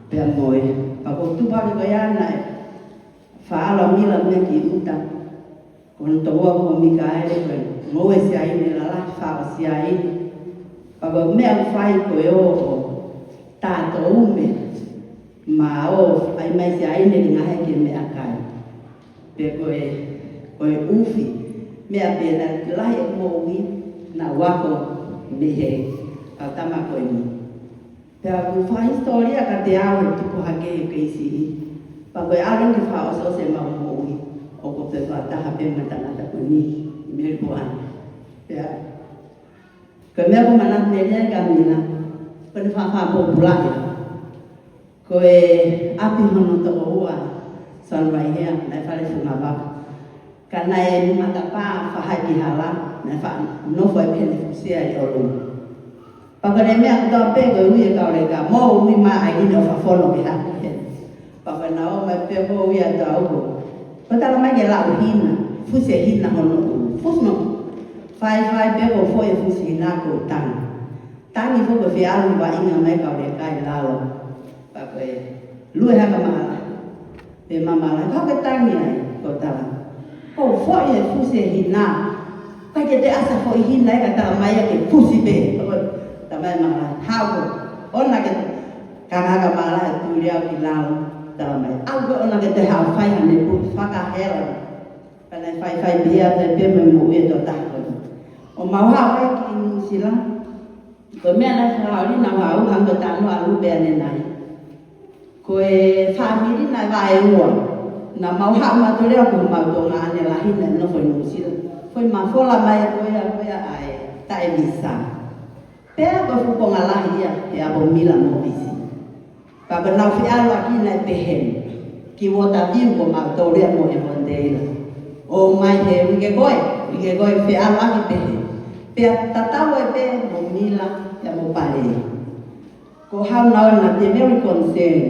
Pea mo e, pea ko e tupu hake ko ia naʻe faʻa ʻalu ʻa Mila mei ki ʻuta. Ko hono tokoua ko Mikaele ko e ngoue siaine lalahi, faʻo siaine. Pea ko e meʻa ʻoku fai ko e ō ʻo tātou me ma ō ʻai mai siaine ki he ngaahi meʻakai. Pe ko e, ko e ʻufi. Meʻa pē naʻe lahi e moʻui naʻa u ako mei he kau tama ko eni. Pea ʻoku fakahisitōlia kiate au e tupu hake he kei siʻi. Pea ko e ʻalu ki he fakaʻosiʻosi ʻemau moʻui, ʻoku ou fakataha pē mo e tangata ko eni, Melipoane. Pea ko e meʻa ʻoku ou manatu lelei ai kia Mila, ko ʻene faʻa fakapōpulaʻi. Ko e ʻapi hono tokoua, Sunrise Hill, naʻe fale funga vaka. Ka naʻe matapā faʻahi ki hala, naʻe faʻa nofo ai pē ʻene fusi ia ʻi ʻolunga. Pea ko ʻene meʻa kotoa pē ko e ui e kau leka, mou ui mai ʻa e ʻaʻahi ʻo fakafono ke haʻu ki heni. Pea ko ʻena ō mai pē ko e ui atu au ko. Ko e tala mai ke lau hina, fusi e hina hono ʻulu. Fusi no. Faifai pē ko e foʻi e fusi hina ko e tangi. Tangi foki ko e feʻaluvaʻinga mai kau leka ʻi lalo. Pea ko e lue hake ʻa Malahi. Pea Malahi, ko e hā hoʻo tangi ai, ko e tala. Ko e foʻi e fusi e hina. ʻIkai ke toe ʻasi ha foʻi hina ia ka tala mai ia ke fusi pē. Ko e tala mai ʻe Malahi, haʻu ko. ʻOua naʻa ke, ka hanga ʻa Malahi ʻo tuli au ki lalo, tala mai. ʻAu ko ē ʻoua naʻa ke toe haʻu ʻo fai haʻane puke fakahela. Pea naʻe faifai pē ia, toe pē mo e moʻui ʻa e tokotaha ko ē. ʻO mau haʻu ai ki Nuʻusila. Ko e meʻa naʻe fakaoli naʻa u haʻu, hangē ko e talanoa ʻa Lupe ʻanenai. Ko e fāmili naʻe vaeua. Naʻa mau haʻu mautolu leva ko homau tuongaʻane lahi naʻe nofo ʻi Nuʻusila. Ko e mafola mai ko ia, ko ia ʻa e taʻe visa. Pea ko e fuʻu konga lahi ia, ʻe ʻapo Mila mo Pisi. Pea ko ʻenau feʻaluʻaki naʻe pehē ni. Ki Waterview ko mautolu ia mo e Monteila. ʻO mai he uike ko ē, uike ko ē feʻaluʻaki pehē. Pea tatau ai pē mo Mila, pea mo Pale. Ko e hā naʻa na te very concern.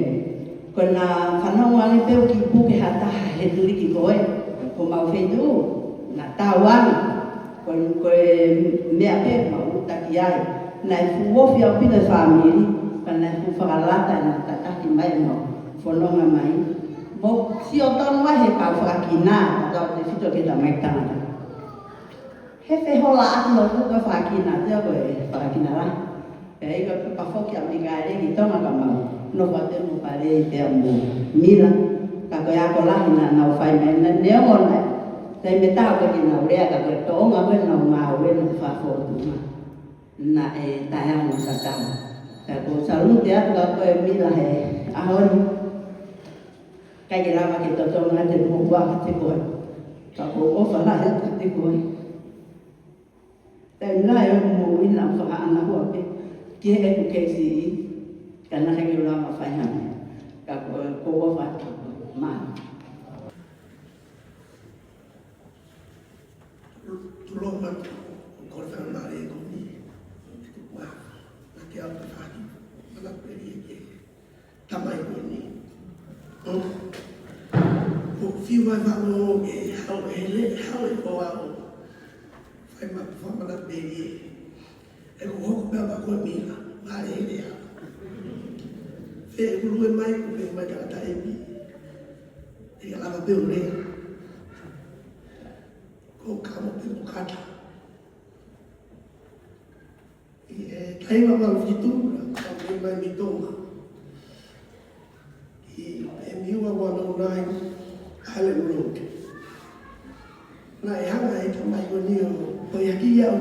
Ko ʻena fanongo ange pē ʻoku puke ha taha he tuliki ko ē. Ko homau feituʻu, na tau ange. Ko, ko e meʻa pē mau taki ai. Naʻe fuʻu ofi ʻaupito e fāmili, ka naʻe fuʻu fakalata ʻena tataki mai mo fononga mai. Mo sio tonu ai he kau fakakina, kau tefito ke tamai tangata. He fehola atu ʻo ko e fakakina, te ko e fakakina la. Pea ʻikai ke pafoki ʻa Mikaele ki Tonga ka mau. Nofo atu mo Pale pea mo Mila. Ka Ko e ako lahi naʻa nau fai mei ai, neongo naʻe taimi ʻe taha ʻoku ʻikai ke nau lea, ka ko e tōʻonga ko ē ʻenau ngāue naʻe fakafōtunga. Naʻe taʻeʻaonga tatau. Ka ʻoku ou salute atu kia koe Mila he ʻaho ni. ʻIkai ke lava ke totongi ʻa e moʻua kiate koe. Ka ʻoku ou ʻofa lahi atu kiate koe. Taimi lahi ʻo e moʻui naʻa ku fakaʻanaua pē ki heʻeku K C E, ka naʻe ʻikai ke u lava fai ha meʻa. Ka ʻoku ou ʻofa atu kia koe. Mālō. Tulou atu, ʻoku ou fakamālō atu ki he ʻOtua, naʻe ʻi ai ʻa e tafaʻaki, mana peli e ke tamai ko eni. ʻO, ʻoku fiu ai vano ke hau e hele, hau e koa ʻo fai ma, fai mana peli e. ʻE ko hoko pea ma ko e Mila, ma e hele a. Fe ulu e mai, ko e mai tangata emi. ʻE lava pē ʻo lea. Ko ka mo pe mo kata. ʻI he taimi ʻa Maʻu Fitu, naʻa ku ʻi mai mei Tonga. ʻI he M U a one oh nine Highland Road. Naʻe hanga ʻe he tamai ko eni ʻo, ʻo ʻai ʻaki au.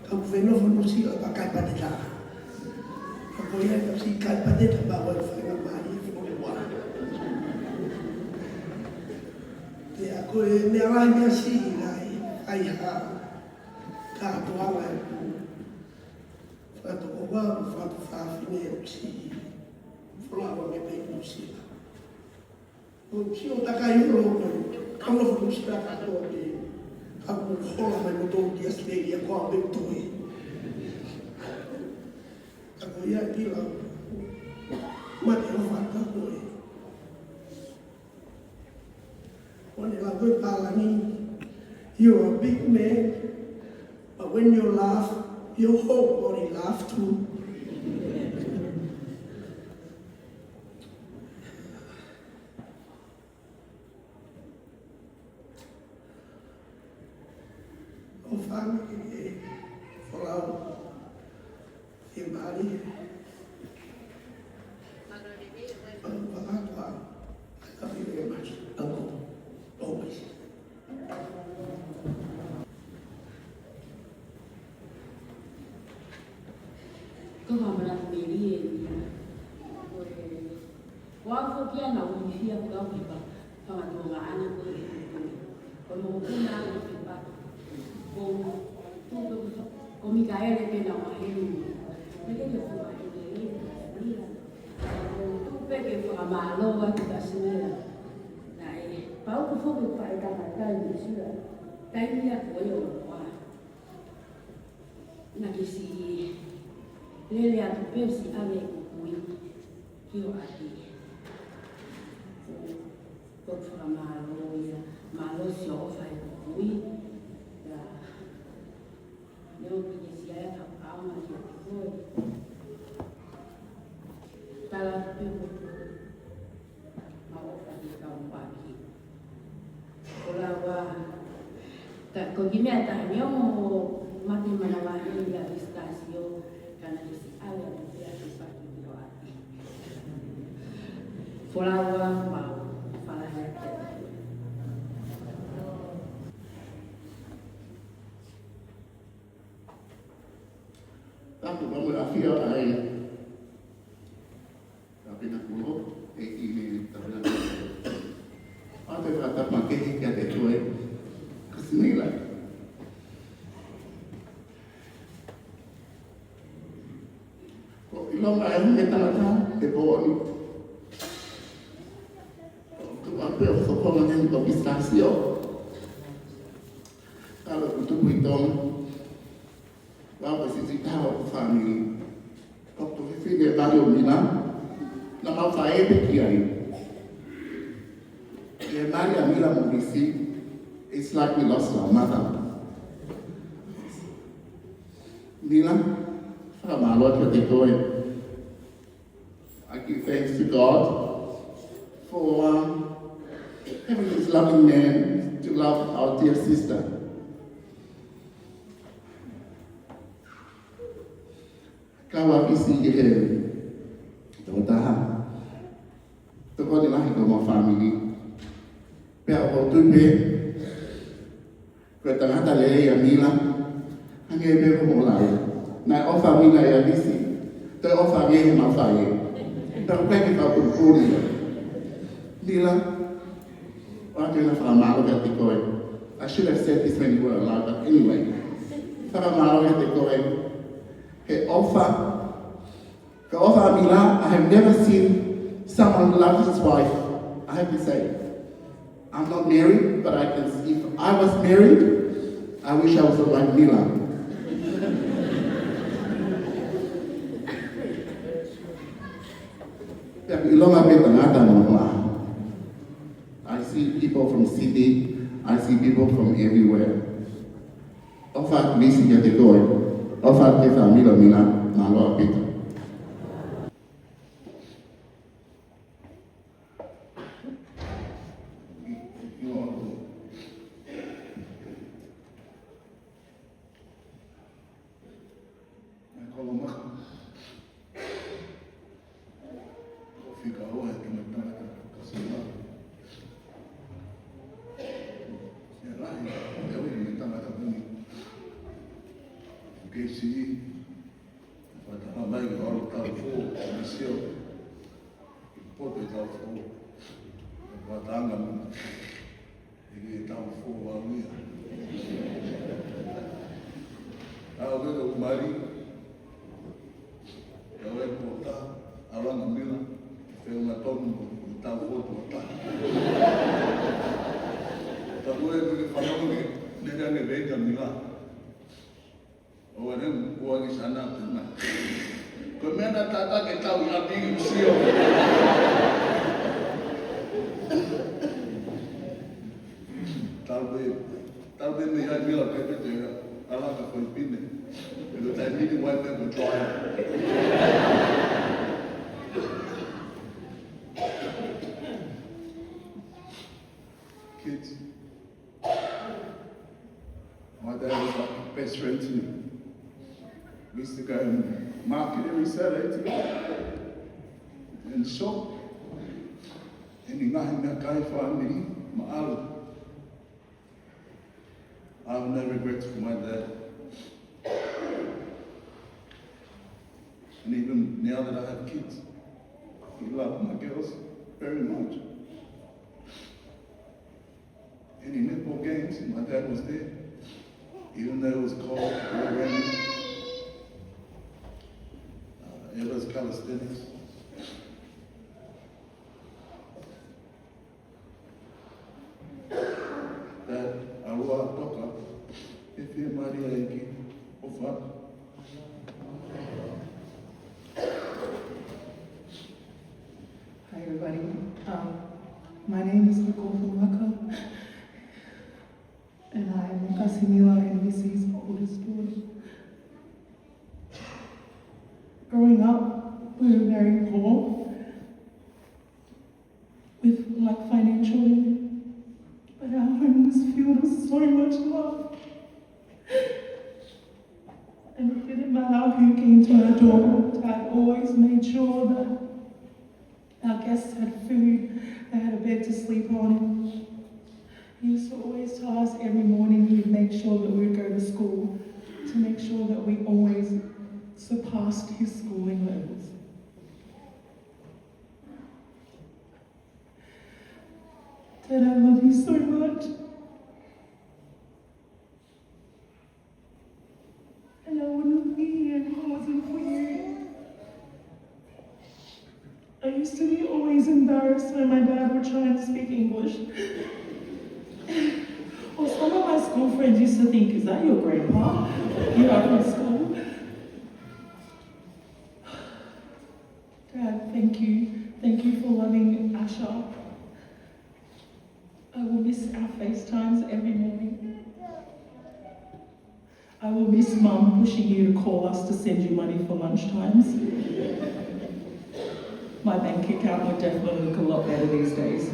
Ka u fenofo Nuʻu Sila pea kai pateta. Ka ko ia ka si kai pateta pea ʻoku fai ngā mali e fo le wa. Pea ko e meʻa lahi meʻa siʻi naʻe ʻai ha kātoanga ʻeku fakatokoua, fakafāfine ʻeku siʻi folaua mei Nuʻu Sila. ʻO sio takai holo ko e, ka u nofo Nuʻu Sila kātoa pē, ka u hola mai mo tō ki Australia ko au pē toe. Ka ko ia ʻi la, mate o fata ko e. One la ko e palani, you're a big man, but when you laugh, your whole body laugh too. ʻO fānau ke ke folau ke mali. Fakatua. I love you very much. Uncle. Always. Ko ka mana meli e ni. Ko e Ko au foki ia naʻa ku ʻi fia ko au ki pa, fanga tuongaʻane ko e, ko e, ko e mokopuna ʻa e pepa. Ko, ko, ko, ko Mikaele pē naʻa ma helu. Mikaele ko Mikaele, ko Mikaele. Ko u tuʻu pē ke fakamālō atu kia Sila. Naʻe, pau ko foki pa e tangata ʻi Sila. Taimi ia ko ia ʻo loa. Naʻa ke siʻi lele atu pē ʻo siʻi ʻave ʻeku kui ki ho ʻapi. Ko, ko e fakamālō ia, mālō siʻo ʻofa ʻeku kui. Ia, neongo ʻoku ʻikai ke siʻi ʻai ha ʻaonga kiate koe. Tala pē mo ma ʻofa ki he kau muʻaki. Ko lava, ka, ko e kiʻi meʻa taha neongo mate manavahē ʻa Pistasio, ka naʻa ke siʻi ʻave atu pē ʻa e paki ki ho ʻapi. Ko lava, mau, falahi atu. Tapu, vamos a fila aí. Tapu na kulo, e i me tapu na kulo. Ate ka tapa ke he kia te koe. Kasimila. Ko ʻilonga e hunga tangata te pō ni. Ko ape o sokona ngai ko Pistasio. Kalo kutu kuitong. Ua ko sisi taha ʻo e fāmili. ʻOku fefine e mali ʻo Mila, naʻa mau faʻē pē ki ai. ʻI he mali ʻa Mila Morisi, it's like we lost our mother. Mila, fakamālō kiate koe. I give thanks to God for, um, having this loving man to love our dear sister. Kau a visi ke he tau taha. Tokoni lahi ki homau fāmili. Pea ʻoku ou tui pē, ko e tangata lelei ʻa Mila, hangē pē ko hoʻo lau. Naʻe ʻofa ʻa Mila ʻia Visi, toe ʻofa ange he mafai. Pea ʻoku ʻikai ke kau pulipuli ia. Mila, ʻoatu ʻena fakamālō kiate koe. I should have said this when you were alive, but anyway. Fakamālō kiate koe. He ʻofa, ka ʻofa ʻa Mila, I have never seen someone love his wife. I have to say, I'm not married, but I can, if I was married, I wish I was like Mila. Pea ʻoku ʻilonga pē tangata noa. I see people from Sydney, I see people from everywhere. ʻOfa atu Visi kiate koe. ʻOfa atu ki he fāmili ʻo Mila, mālō ʻaupito. Ko fika ua he tangata kasi ma. He lahi, he ui he tangata puni. Ke si, fakatanga mai ke olo tau fō, ke sio. Poto tau fō. Fakatanga mai. ʻIkai tau fō au ia. Tau ke tau mali. Tau e pota. Alanga Mila. Feʻunga tonu mo tau fō pota. Tau e ke fanongo ke. Neka ne veka Mila. ʻO ʻene ua ki sana pena. Ko e meʻa naʻa tata ke tau i ʻapi ki sio. Tau pē, tau pē mei ai Mila ke pete ia. Ala ka koi pine. Ko e taimi ni wai pē ko e toa ia. Kids. My dad was like best friend to me. We used to go and market every Saturday together and shop. And he got him that guy for me, my island. I have no regrets for my dad. And even now that I have kids, he loved my girls very much. Any netball games, my dad was there. Even though it was cold or rainy. Uh, it was calisthenics. That, ʻalua toka, e fiemālie ʻEiki, ʻofa. Hi, everybody. Um, my name is Nicole Fulaka, and I am Kasi Mila and Visi's oldest daughter. Growing up, we were very poor, with, like, financially, but our home was filled with so much love. And it didn't matter who came to our door, Dad always made sure that our guests had food, they had a bed to sleep on. He used to always tell us every morning he would make sure that we would go to school to make sure that we always surpassed his schooling levels. Dad, I love you so much. And I wouldn't be here if it wasn't for you. I used to be always embarrassed when my dad would try and speak English. Or some of my school friends used to think, "Is that your grandpa you have in school?" Dad, thank you. Thank you for loving Asha. I will miss our FaceTimes every morning. I will miss Mum pushing you to call us to send you money for lunch times. My bank account would definitely look a lot better these days.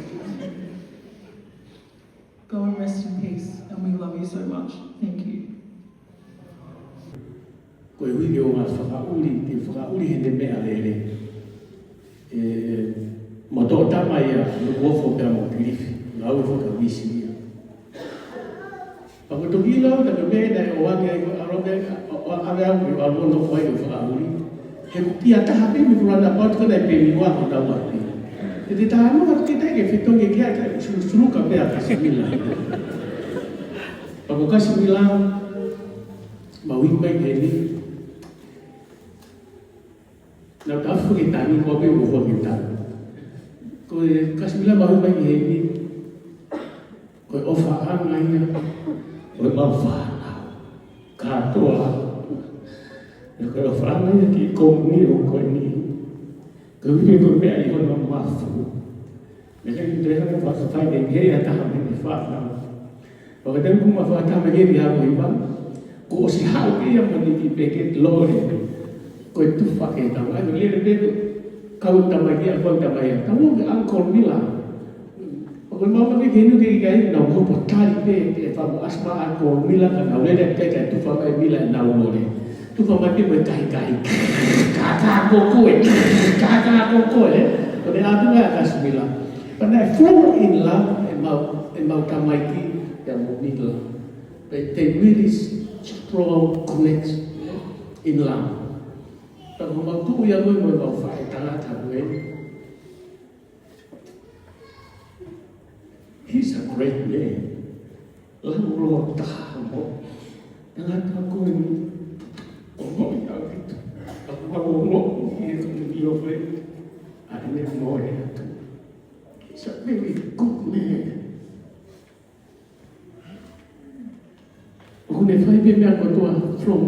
Go and rest in peace, and we love you so much. Thank you. Ko e ʻuhinga ʻo e fakaʻuli, ke fakaʻuli heʻene meʻalele. ʻE, ʻe, mo e toʻutama ia, ʻoku ofo pea mo Kilifi. Au fakavisi ia. Pea ko e toki lau ta ke mena o ane ai ko alo me o ane au ke alo no ko ai o fakauli. He ko pia taha pe mi kula na patu ka na pe mi wa ko na wa pe. Te te taha no ke tai ke fetongi ke ata sulu sulu ka pe a Kasimila. Pea ko Kasimila ma ui mai ke ni. Na tafu ke tani ko pe mo ko ke tani. Ko e Kasimila ma ui mai ke ni. Ko e ʻofaʻanga ia ʻo e mau fānau kātoa. Ko e ʻofaʻanga ia ki he komiuniti ko eni. Ko e ʻuhi ko e meʻa ʻi hono mafu. Meʻa ke te hanga fakafai ke ke ia taha mei he fānau. Fakatau ku ma fakatau mei he ia ko iwa. Ko ʻosi haʻu ke ia mo ni ki peke lole. Ko e tufa ke tau ai, lele pe kau tamai ia, kau tamai ia. Tau ke Uncle Mila. Ko e mau mami ke nu te i kai, nau hopo tali pe, pe famu asma Uncle Mila, ka nau lele pe ka tufa mai Mila nau lole. Tufa mai pe mo e kahi kahi. Ka ka ko ko e. Ka ka ko ko e. Ko ne atu ngai a Kasimila. But they fall in love, e mau, e mau tamaiki, ia mo Mila. But they really strong connection in love. Pea ko mau tuʻu ia mo e mau faʻē tangata ko eni. He's a great man. Lau loa taha mo. Tangata ko eni. ʻO mo i au ki tu. ʻA ko mau ʻo mo i e kuni o koe. ʻA ʻene mo e atu. He's a very good man. ʻOku ne fai pe meʻa kotoa from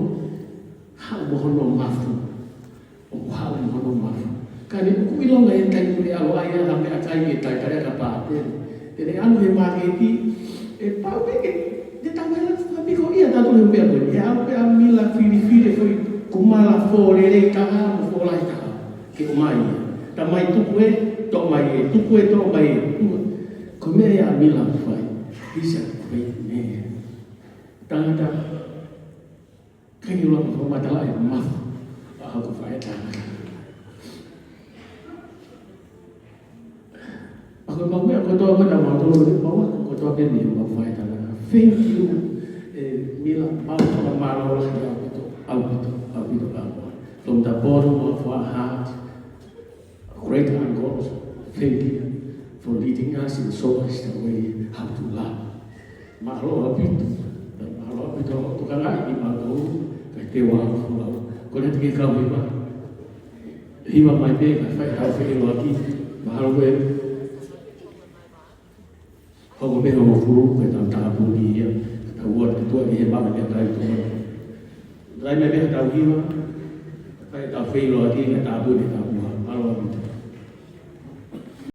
haʻu mo hono mafu. ʻOku haʻu mo hono mafu. Ka ne ʻoku ʻilonga e taimi ʻoku ne ʻalu ai ʻa ha meʻakai e tai karea ka pātele. Te ne ʻalu he māketi, ʻe pau pē ke, te tau hela fakapiko ia tautolu he meʻa ko eni. ʻE ʻalu pē ʻa Mila filifili e foʻi kumala fōlelei taha mo fōlahi taha. Ke ʻomai ia. Tamai tuku ē, toʻo mai ē, tuku ē, toʻo mai ē. Ko e meʻa ia ʻa Mila ʻoku fai. He's a great man. Tangata, kai ni ʻoku lava fakamatala e mafu ʻa haku faʻē tangata. ʻA ko e mau meʻa kotoa ko ena mau tolo ni mau ako kotoa pē ni mau faʻē tangata. Thank you, e Mila, mau fakamālō lahi ʻaupito, ʻaupito, ʻaupito, ʻaupito. From the bottom of our heart, great uncle, thank you for leading us and show us the way how to love. Mālō ʻaupito, mālō ʻaupito, tokanga ʻi mālō, ka te wa lau. Ko ena te ke kau hiva. Hiva mai pē, ka fai tau feʻiloaki. Mālō e. Hoko pē hongofulu, ko e tau tāpuni ia, ka tau ua te tua ki he maʻu te kai tua. Lai mai pē ka tau hiva, ka tau feʻiloaki, ka tāpuni tau ua, alo a mita.